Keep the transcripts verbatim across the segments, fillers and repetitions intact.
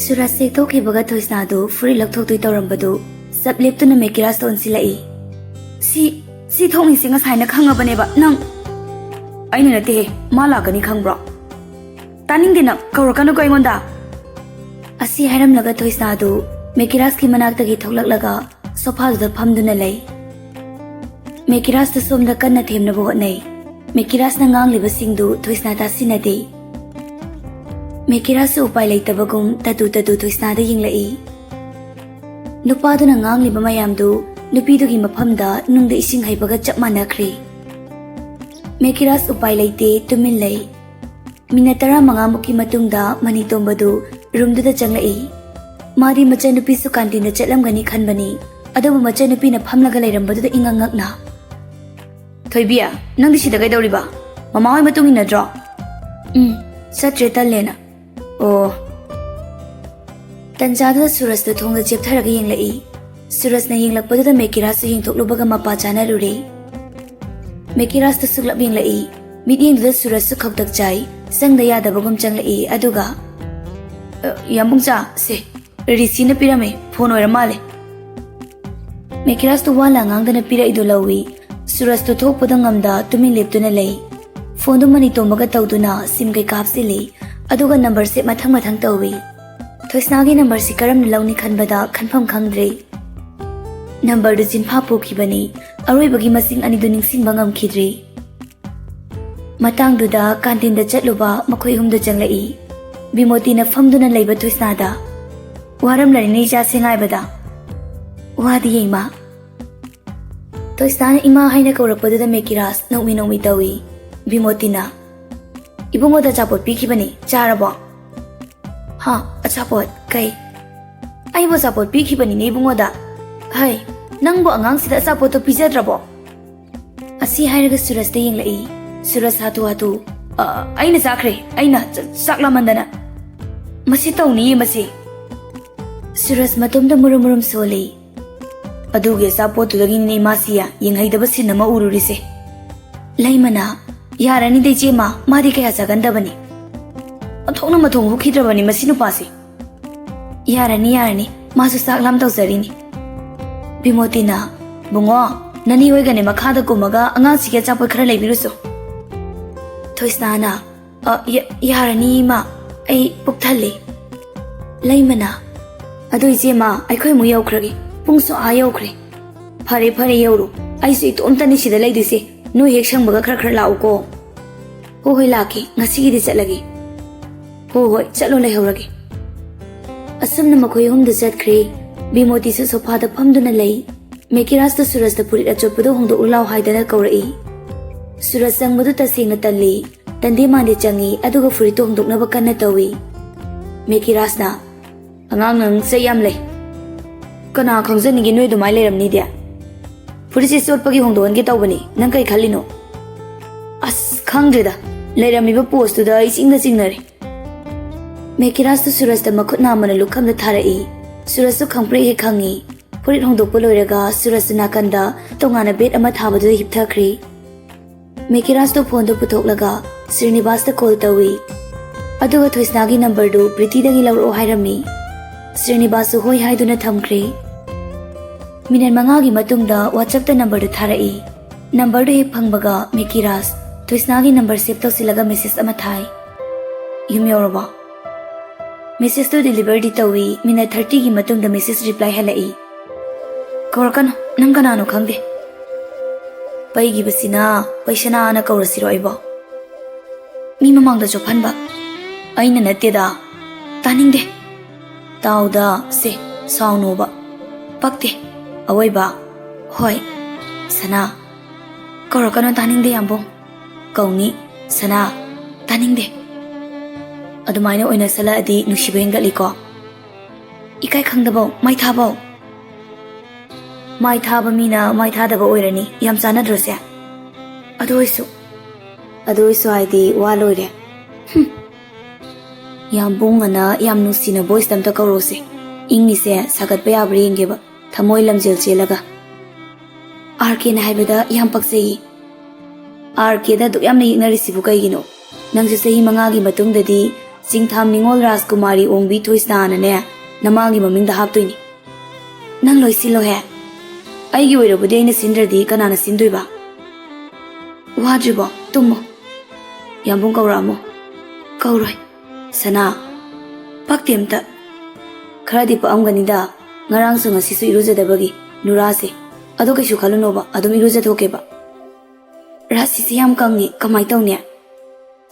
ꯁꯨꯔꯖ ꯆꯦꯛꯊꯣꯛꯈꯤꯕꯒ ꯊꯣꯏꯁꯅꯥꯗꯨ ꯐꯨꯔꯤꯠ ꯂꯧꯊꯣꯛꯇꯣꯏ ꯇꯧꯔꯝꯕꯗꯨ ꯆꯞ ꯂꯦꯞꯇꯨꯅ ꯃꯦꯀꯤꯔꯥꯖꯇ ꯑꯣꯟꯁꯤꯜꯂꯛꯏ꯫ "ꯁꯤ, ꯁꯤ ꯊꯣꯛꯅꯤꯁꯤ ꯉꯁꯥꯏꯅ ꯈꯪꯉꯕꯅꯦꯕ ꯅꯪ?" "ꯑꯩꯅ ꯅꯠꯇꯦꯍꯦ, ꯃꯥ ꯂꯥꯛꯀꯅꯤ ꯈꯪꯕ꯭ꯔꯣ?" "ꯇꯥꯅꯤꯡꯗꯦ ꯅꯪ, ꯀꯧꯔꯛꯀꯅꯨꯀꯣ ꯑꯩꯉꯣꯟꯗ!" ꯑꯁꯤ ꯍꯥꯏꯔꯝꯂꯒ ꯊꯣꯏꯁꯅꯥꯗꯨ ꯃꯦꯀꯤꯔꯥꯖꯀꯤ ꯃꯅꯥꯛꯇꯒꯤ ꯊꯣꯛꯂꯛꯂꯒ ꯁꯣꯐꯥꯗꯨꯗ ꯐꯝꯗꯨꯅ ꯂꯩ꯫ ꯃꯦꯀꯤꯔꯥꯖꯇ ꯁꯣꯝꯗ ꯀꯟꯅ ꯊꯦꯝꯅꯕ ꯍꯣꯠꯅꯩ꯫ ꯃꯦꯀꯤꯔꯥꯖꯅ ꯉꯥꯡꯂꯤꯕꯁꯤꯡꯗꯨ ꯊꯣꯏꯁꯅꯥ ꯇꯥꯁꯤꯟꯅꯗꯦ꯫ ꯃꯦꯀꯤꯔꯥꯖꯁꯨ ꯎꯄꯥꯏ ꯂꯩꯇꯕꯒꯨꯝ ꯇꯇꯨ ꯇꯇꯨ ꯊꯣꯏꯁꯅꯥꯗ ꯌꯦꯡꯂꯛꯏ꯫ ꯅꯨꯄꯥꯗꯨꯅ ꯉꯥꯡꯂꯤꯕ ꯃꯌꯥꯝꯗꯨ ꯅꯨꯄꯤꯗꯨꯒꯤ ꯃꯐꯝꯗ ꯅꯨꯡꯗ ꯏꯁꯤꯡ ꯍꯩꯕꯒ ꯆꯞ ꯃꯥꯟꯅꯈ꯭ꯔꯦ꯫ ꯃꯦꯀꯤꯔꯥꯖ ꯎꯄꯥꯏ ꯂꯩꯇꯦ, ꯇꯨꯃꯤꯟ ꯂꯩ꯫ ꯃꯤꯅꯠ ꯇꯔꯥꯃꯉꯥꯃꯨꯛꯀꯤ ꯃꯇꯨꯡꯗ ꯃꯅꯤꯇꯣꯝꯕꯗꯨ ꯔꯨꯝꯗꯨꯗ ꯆꯪꯂꯛꯏ꯫ ꯃꯥꯗꯤ ꯃꯆꯟꯅꯨꯄꯤꯁꯨ ꯀꯥꯟꯇꯤꯟꯗ ꯆꯠꯂꯝꯒꯅꯤ ꯈꯟꯕꯅꯤ, ꯑꯗꯨꯕꯨ ꯃꯆꯟꯅꯨꯄꯤꯅ ꯐꯝꯂꯒ ꯂꯩꯔꯝꯕꯗꯨꯗ ꯏꯉꯛ ꯉꯛꯅ, "ꯊꯣꯏꯕꯤ, ꯅꯪꯗꯤ ꯁꯤꯗ ꯀꯩꯗꯧꯔꯤꯕ? ꯃꯃꯥ ꯍꯣꯏ ꯃꯇꯨꯡ ꯏꯟꯅꯗ꯭ꯔꯣ?" "ꯎꯝ, ꯆꯠꯇ꯭ꯔꯦ, ꯇꯜꯂꯦꯅ꯫" "ꯑꯣ꯫" ꯇꯟꯖꯥꯗꯨꯗ ꯁꯨꯔꯖꯇꯨ ꯊꯣꯡꯗ ꯆꯦꯞꯊꯔꯒ ꯌꯦꯡꯂꯛꯏ꯫ ꯁꯨꯔꯖꯅ ꯌꯦꯡꯂꯛꯄꯗꯨꯗ ꯃꯦꯀꯤꯔꯥꯖꯁꯨ ꯌꯦꯡꯊꯣꯛꯂꯨꯕꯒ ꯃꯄꯥ ꯆꯥꯅꯔꯨꯔꯦ꯫ ꯃꯦꯀꯤꯔꯥꯖꯇ ꯁꯨꯛꯂꯞ ꯌꯦꯡꯂꯛꯏ꯫ ꯃꯤꯠꯌꯦꯡꯗꯨꯗ ꯁꯨꯔꯖꯁꯨ ꯈꯧꯇꯛ ꯆꯥꯏ꯫ ꯆꯪꯗ ꯌꯥꯗꯕꯒꯨꯝ ꯆꯪꯂꯛꯏ꯫ ꯑꯗꯨꯒ, "ꯑ, ꯌꯥꯝꯕꯨꯡꯆꯥ, ꯁꯦ, ꯔꯤꯁꯤꯅ ꯄꯤꯔꯝꯃꯦ, ꯐꯣꯟ ꯑꯣꯏꯔ ꯃꯥꯜꯂꯦ꯫" ꯃꯦꯀꯤꯔꯥꯖꯇꯨ ꯋꯥ ꯂꯥ ꯉꯥꯡꯗꯅ ꯄꯤꯔꯛꯏꯗꯨ ꯂꯧꯏ꯫ ꯁꯨꯔꯖꯇꯨ ꯊꯣꯛꯄꯗ ꯉꯝꯗ ꯇꯨꯃꯤꯟ ꯂꯦꯞꯇꯨꯅ ꯂꯩ꯫ ꯐꯣꯟꯗꯨ ꯃꯅꯤꯇꯣꯝꯕꯒ ꯇꯧꯗꯨꯅ ꯁꯤꯝ ꯀꯩꯀꯥ ꯍꯥꯞꯆꯤꯜꯂꯤ꯫ ꯑꯗꯨꯒ ꯅꯝꯕꯔꯁꯦ ꯃꯊꯪ ꯃꯊꯪ ꯇꯧꯏ꯫ ꯊꯣꯏꯁꯅꯥꯒꯤ ꯅꯝꯕꯔꯁꯤ ꯀꯔꯝꯅ ꯂꯧꯅꯤ ꯈꯟꯕꯗ ꯈꯟꯐꯝ ꯈꯪꯗ꯭ꯔꯦ꯫ ꯅꯝꯕꯔꯗꯨ ꯆꯤꯟꯐꯥ ꯄꯨꯈꯤꯕꯅꯤ꯫ ꯑꯔꯣꯏꯕꯒꯤ ꯃꯁꯤꯡ ꯑꯅꯤꯗꯨ ꯅꯤꯡꯁꯤꯡꯕ ꯉꯝꯈꯤꯗ꯭ꯔꯤ꯫ ꯃꯇꯥꯡꯗꯨꯗ ꯀꯥꯟꯇꯤꯟꯗ ꯆꯠꯂꯨꯕ ꯃꯈꯣꯏ ꯑꯍꯨꯝꯗꯨ ꯆꯪꯂꯛꯏ꯫ ꯕꯤꯃꯣꯇꯤꯅ ꯐꯝꯗꯨꯅ ꯂꯩꯕ ꯊꯣꯏꯁꯅꯥꯗ, "ꯋꯥꯔꯝꯂꯅꯤꯅꯦ ꯏꯆꯥꯁꯦ ꯉꯥꯏꯕꯗ꯫" "ꯋꯥꯗꯤꯌꯦ ꯏꯃꯥ꯫" ꯊꯣꯏꯁꯅꯥꯅ ꯏꯃꯥ ꯍꯥꯏꯅ ꯀꯧꯔꯛꯄꯗꯨꯗ ꯃꯦꯀꯤꯔꯥꯖ ꯅꯣꯛꯃꯤ ꯅꯣꯛꯃꯤ ꯇꯧꯏ꯫ ꯕꯤꯃꯣꯇꯤꯅ, "ꯏꯕꯨꯡꯉꯣꯗ ꯑꯆꯥꯄꯣꯠ ꯄꯤꯈꯤꯕꯅꯤ, ꯆꯥꯔꯕꯣ?" "ꯍꯥ? ꯑꯆꯥꯄꯣꯠ? ꯀꯩ?" "ꯑꯩꯕꯨ ꯑꯆꯥꯄꯣꯠ ꯄꯤꯈꯤꯕꯅꯤꯅꯦ ꯏꯕꯨꯡꯉꯣꯗ꯫ ꯍꯩ, ꯅꯪꯕꯨ ꯑꯉꯥꯡꯁꯤꯗ ꯑꯆꯥꯄꯣꯠꯇꯣ ꯄꯤꯖꯗ꯭ꯔꯕꯣ?" ꯑꯁꯤ ꯍꯥꯏꯔꯒ ꯁꯨꯔꯖꯇ ꯌꯦꯡꯂꯛꯏ꯫ ꯁꯨꯔꯖ ꯍꯥꯊꯨ ꯍꯥꯊꯨ, "ꯑ, ꯑꯩꯅ ꯆꯥꯈ꯭ꯔꯦ, ꯑꯩꯅ ꯆ-, ꯆꯥꯛ ꯂꯥꯝꯃꯟꯗꯅ꯫ ꯃꯁꯤ ꯇꯧꯅꯤꯌꯦ ꯃꯁꯤ꯫" ꯁꯨꯔꯖ ꯃꯇꯣꯝꯗ ꯃꯨꯔꯨꯝ ꯃꯨꯔꯨꯝ ꯁꯣꯜꯂꯤ꯫ "ꯑꯗꯨꯒꯤ ꯑꯆꯥꯄꯣꯠꯇꯨꯗꯒꯤꯅꯤꯅꯦ ꯃꯥꯁꯤ ꯌꯦꯡꯍꯩꯗꯕ ꯁꯤꯟ ꯑꯃ ꯎꯔꯨꯔꯤꯁꯦ꯫" ꯂꯩꯃꯅ, "ꯌꯥꯔꯅꯤꯗ ꯏꯆꯦꯃ, ꯃꯥꯗꯤ ꯀꯌꯥ ꯆꯥꯒꯟꯗꯕꯅꯤ꯫ ꯑꯣꯟꯊꯣꯛꯅ ꯃꯊꯣꯡ ꯍꯨꯛꯈꯤꯗ꯭ꯔꯕꯅꯤ ꯃꯁꯤ ꯅꯨꯄꯥꯁꯤ꯫ "ꯌꯥꯔꯅꯤ, ꯌꯥꯔꯅꯤ, ꯃꯥꯁꯨ ꯆꯥꯛ ꯂꯥꯝ ꯇꯧꯖꯔꯤꯅꯤ꯫" ꯕꯤꯃꯣꯇꯤꯅ, "ꯕꯨꯡꯉꯣ, ꯅꯅꯤ ꯍꯣꯏꯒꯅꯦ ꯃꯈꯥꯗ ꯀꯨꯝꯃꯒ ꯑꯉꯥꯡꯁꯤꯒꯤ ꯑꯆꯥꯄꯣꯠ ꯈꯔ ꯂꯩꯕꯤꯔꯨꯆꯣ꯫" ꯊꯣꯏꯁꯅꯥꯅ, "ꯑ, ꯌ-, ꯌꯥꯔꯅꯤ ꯏꯃꯥ, ꯑꯩ ꯄꯨꯛ ꯊꯜꯂꯤ꯫" ꯂꯩꯃꯅ, "ꯑꯗꯨ ꯏꯆꯦꯃ, ꯑꯩꯈꯣꯏ ꯑꯃꯨꯛ ꯌꯧꯈ꯭ꯔꯒꯦ, ꯄꯨꯡꯁꯨ ꯑꯥ ꯌꯧꯈ꯭ꯔꯦ꯫" "ꯐꯔꯦ ꯐꯔꯦ, ꯌꯧꯔꯣ, ꯑꯩꯁꯨ ꯏꯇꯣꯝꯇꯅꯤ ꯁꯤꯗ ꯂꯩꯗꯣꯏꯁꯦ, ꯅꯣꯏ ꯍꯦꯛ ꯁꯪꯕꯒ ꯈꯔ ꯈꯔ ꯂꯥꯛꯎꯀꯣ꯫" "ꯍꯣ ꯍꯣꯏ, ꯂꯥꯛꯀꯦ, ꯉꯁꯤꯒꯤꯗꯤ ꯆꯠꯂꯒꯦ꯫" "ꯍꯣ ꯍꯣꯏ, ꯆꯠꯂꯣ, ꯂꯩꯍꯧꯔꯒꯦ꯫" ꯑꯁꯨꯝꯅ ꯃꯈꯣꯏ ꯑꯍꯨꯝꯗꯨ ꯆꯠꯈ꯭ꯔꯦ꯫ ꯕꯤꯃꯣꯇꯤꯁꯨ ꯁꯣꯐꯥꯗ ꯐꯝꯗꯨꯅ ꯂꯩ꯫ ꯃꯦꯀꯤꯔꯥꯖꯇ ꯁꯨꯔꯖꯇ ꯐꯨꯔꯤꯠ ꯑꯆꯣꯠꯄꯗꯨ ꯍꯣꯡꯗꯣꯛꯎ ꯂꯥꯎ ꯍꯥꯏꯗꯅ ꯀꯧꯔꯛꯏ꯫ ꯁꯨꯔꯖ ꯆꯪꯕꯗꯨ ꯇꯁꯦꯡꯅ ꯇꯜꯂꯤ꯫ ꯇꯟꯗꯦ ꯃꯥꯟꯗꯦ ꯆꯪꯉꯤ, ꯑꯗꯨꯒ ꯐꯨꯔꯤꯠꯇꯨ ꯍꯣꯡꯗꯣꯛꯅꯕ ꯀꯟꯅ ꯇꯧꯏ꯫ ꯃꯦꯀꯤꯔꯥꯖꯅ, "ꯑꯉꯥꯡ ꯅꯪ ꯆꯩ ꯌꯥꯝ ꯂꯩ꯫ ꯀꯅꯥ ꯈꯪꯖꯅꯤꯡꯒꯦ ꯅꯣꯏ ꯑꯗꯨꯃꯥꯏꯅ ꯂꯩꯔꯝꯅꯤꯗꯤ? ꯐꯨꯔꯤꯠꯁꯦ ꯆꯣꯠꯄꯒꯤ ꯍꯣꯡꯗꯣꯛꯍꯟꯒꯦ ꯇꯧꯕꯅꯤ, ꯅꯪ ꯀꯩ ꯈꯜꯂꯤꯅꯣ?" "ꯑꯁ, ꯈꯪꯗ꯭ꯔꯦꯗ, ꯂꯩꯔꯝꯃꯤꯕ ꯄꯣꯁꯇꯨꯗ ꯑꯩ ꯏꯆꯤꯡꯗ ꯆꯤꯡꯅꯔꯦ꯫" ꯃꯦꯀꯤꯔꯥꯖꯇꯨ ꯁꯨꯔꯖꯇ ꯃꯈꯨꯠ ꯅꯥꯝꯃꯅ ꯂꯨꯈꯝꯗ ꯊꯥꯔꯛꯏ꯫ ꯁꯨꯔꯖꯁꯨ ꯈꯪꯄ꯭ꯔꯦꯛ ꯍꯦꯛ ꯈꯪꯉꯤ꯫ ꯐꯨꯔꯤꯠ ꯍꯣꯡꯗꯣꯛꯄ ꯂꯣꯏꯔꯒ ꯁꯨꯔꯖꯁꯨ ꯅꯥꯀꯟꯗ ꯇꯣꯉꯥꯟꯅ ꯕꯦꯠ ꯑꯃ ꯊꯥꯕꯗꯨꯗ ꯍꯤꯞꯊꯈ꯭ꯔꯦ꯫ ꯃꯦꯀꯤꯔꯥꯖꯇꯨ ꯐꯣꯟꯗꯨ ꯄꯨꯊꯣꯛꯂꯒ ꯁ꯭ꯔꯤꯅꯤꯕꯥꯁꯇ ꯀꯣꯜ ꯇꯧꯏ꯫ ꯑꯗꯨꯒ ꯊꯣꯏꯁꯅꯥꯒꯤ ꯅꯝꯕꯔꯗꯨ ꯄ꯭ꯔꯤꯇꯤꯗꯒꯤ ꯂꯧꯔꯛꯑꯣ ꯍꯥꯏꯔꯝꯃꯤ꯫ ꯁ꯭ꯔꯤꯅꯤꯕꯥꯁꯁꯨ ꯍꯣꯏ ꯍꯥꯏꯗꯨꯅ ꯊꯝꯈ꯭ꯔꯦ꯫ ꯃꯤꯅꯠ ꯃꯉꯥꯒꯤ ꯃꯇꯨꯡꯗ WhatsAppꯇ ꯅꯝꯕꯔꯗꯨ ꯊꯥꯔꯛꯏ꯫ ꯅꯝꯕꯔꯗꯨ ꯍꯦꯛ ꯐꯪꯕꯒ ꯃꯦꯀꯤꯔꯥꯖ ꯊꯣꯏꯁꯅꯥꯒꯤ ꯅꯝꯕꯔ ꯁꯦꯚ ꯇꯧꯁꯤꯜꯂꯒ ꯃꯦꯁꯦꯖ ꯑꯃ ꯊꯥꯏ꯫ "ꯌꯨꯝ ꯌꯧꯔꯕꯣ?" ꯃꯦꯁꯦꯖꯇꯨ ꯗꯤꯂꯤꯚꯔꯗꯤ ꯇꯧꯏ꯫ ꯃꯤꯅꯠ ꯊꯥꯔꯇꯤꯒꯤ ꯃꯇꯨꯡꯗ ꯃꯦꯁꯦꯖ ꯔꯤꯄ꯭ꯂꯥꯏ ꯍꯜꯂꯛꯏ꯫ "ꯀꯧꯔꯛꯀꯅꯨ, ꯅꯪ ꯀꯅꯥꯅꯣ ꯈꯪꯗꯦ꯫" "ꯄꯩꯒꯤꯕꯁꯤꯅ ꯄꯩꯁꯅꯥꯅ ꯀꯧꯔꯁꯤꯔꯣ ꯑꯩꯕꯣ?" "ꯃꯤ ꯃꯃꯥꯡꯗ ꯆꯣꯞꯍꯟꯕ?" "ꯑꯩꯅ ꯅꯠꯇꯦꯗ꯫" "ꯇꯥꯅꯤꯡꯗꯦ꯫" "ꯇꯥꯎꯗ ꯁꯦ, ꯁꯥꯎꯅꯣꯕ꯫" "ꯄꯛꯇꯦ꯫" "ꯑꯋꯣꯏꯕ?" "ꯍꯣꯏ꯫" "ꯁꯅꯥ꯫" "ꯀꯧꯔꯛꯀꯅꯣ, ꯇꯥꯅꯤꯡꯗꯦ ꯌꯥꯝꯕꯨꯡ꯫" "ꯀꯧꯅꯤ, ꯁꯅꯥ꯫" "ꯇꯥꯅꯤꯡꯗꯦ꯫" "ꯑꯗꯨꯃꯥꯏꯅ ꯑꯣꯏꯅ ꯁꯜꯂꯛꯑꯗꯤ ꯅꯨꯡꯁꯤꯕ ꯍꯦꯟꯒꯠꯂꯤꯀꯣ?" "ꯏꯀꯥꯏ ꯈꯪꯗꯕꯧ, ꯃꯥꯏ ꯊꯥꯕꯧ꯫" "ꯃꯥꯏ ꯊꯥꯕ ꯃꯤꯅ ꯃꯥꯏ ꯊꯥꯗꯕ ꯑꯣꯏꯔꯅꯤ, ꯌꯥꯝ ꯆꯥꯟꯅꯗ꯭ꯔꯣꯁꯦ?" "ꯑꯗꯨ ꯑꯣꯏꯁꯨ꯫" "ꯑꯗꯨ ꯑꯣꯏꯁꯨ ꯍꯥꯏꯗꯤ ꯋꯥ ꯂꯣꯏꯔꯦ꯫" "ꯍꯨꯝ꯫ ꯌꯥꯝꯕꯨꯡ ꯑꯅ ꯌꯥꯝ ꯅꯨꯡꯁꯤꯅ ꯚꯣꯏꯁꯇ ꯑꯝꯇ ꯀꯧꯔꯣꯁꯦ꯫ ꯏꯪꯉꯤꯁꯦ ꯁꯥꯒꯠꯄ ꯌꯥꯕ꯭ꯔꯥ ꯌꯦꯡꯒꯦꯕ, ꯊꯃꯣꯏ ꯂꯝꯖꯦꯜ ꯆꯦꯜꯂꯒ꯫" "ꯑꯥꯔ ꯀꯦꯅ ꯍꯥꯏꯕꯗ ꯌꯥꯝ ꯄꯛꯆꯩꯌꯦ꯫" "ꯑꯥꯔ ꯀꯦꯗ ꯑꯗꯨꯛ ꯌꯥꯝꯅ ꯌꯦꯛꯅꯔꯤꯁꯤꯕꯨ ꯀꯩꯒꯤꯅꯣ? ꯅꯪꯁꯨ ꯆꯍꯤ ꯃꯉꯥꯒꯤ ꯃꯇꯨꯡꯗꯗꯤ ꯆꯤꯡꯊꯥꯝ ꯅꯤꯉꯣꯜ ꯔꯥꯖꯀꯨꯃꯥꯔꯤ ꯑꯣꯡꯕꯤ ꯊꯣꯏꯁꯅꯥꯅꯅꯦ, ꯅꯃꯥꯒꯤ ꯃꯃꯤꯡꯗ ꯍꯥꯞꯇꯣꯏꯅꯤ꯫ ꯅꯪ ꯂꯣꯏ ꯁꯤꯜꯂꯣꯍꯦ꯫ ꯑꯩꯒꯤ ꯑꯣꯏꯔꯕꯨꯗꯤ ꯑꯩꯅ ꯁꯤꯟꯗ꯭ꯔꯗꯤ ꯀꯅꯥꯅ ꯁꯤꯟꯗꯣꯏꯕ? ꯋꯥꯗ꯭ꯔꯤꯕꯣ? ꯇꯨꯝꯃꯣ꯫ ꯌꯥꯝꯕꯨꯡ ꯀꯧꯔꯛꯑꯝꯃꯣ꯫ ꯀꯧꯔꯣꯏ꯫ ꯁꯅꯥ, ꯄꯛꯇꯦ ꯑꯝꯇ꯫ ꯈꯔꯗꯤ ꯄꯛꯑꯝꯒꯅꯤꯗ, ꯉꯔꯥꯡꯁꯨ ꯉꯁꯤꯁꯨ ꯏꯔꯨꯖꯗꯕꯒꯤ ꯅꯨꯔꯥꯁꯦ꯫ ꯑꯗꯣ ꯀꯩꯁꯨ ꯈꯜꯂꯨꯅꯣꯕ, ꯑꯗꯨꯝ ꯏꯔꯨꯖꯊꯣꯛꯀꯦꯕ꯫ ꯔꯥꯁꯤꯁꯦ ꯌꯥꯝ ꯀꯪꯉꯤ, ꯀꯃꯥꯏ ꯇꯧꯅꯤ?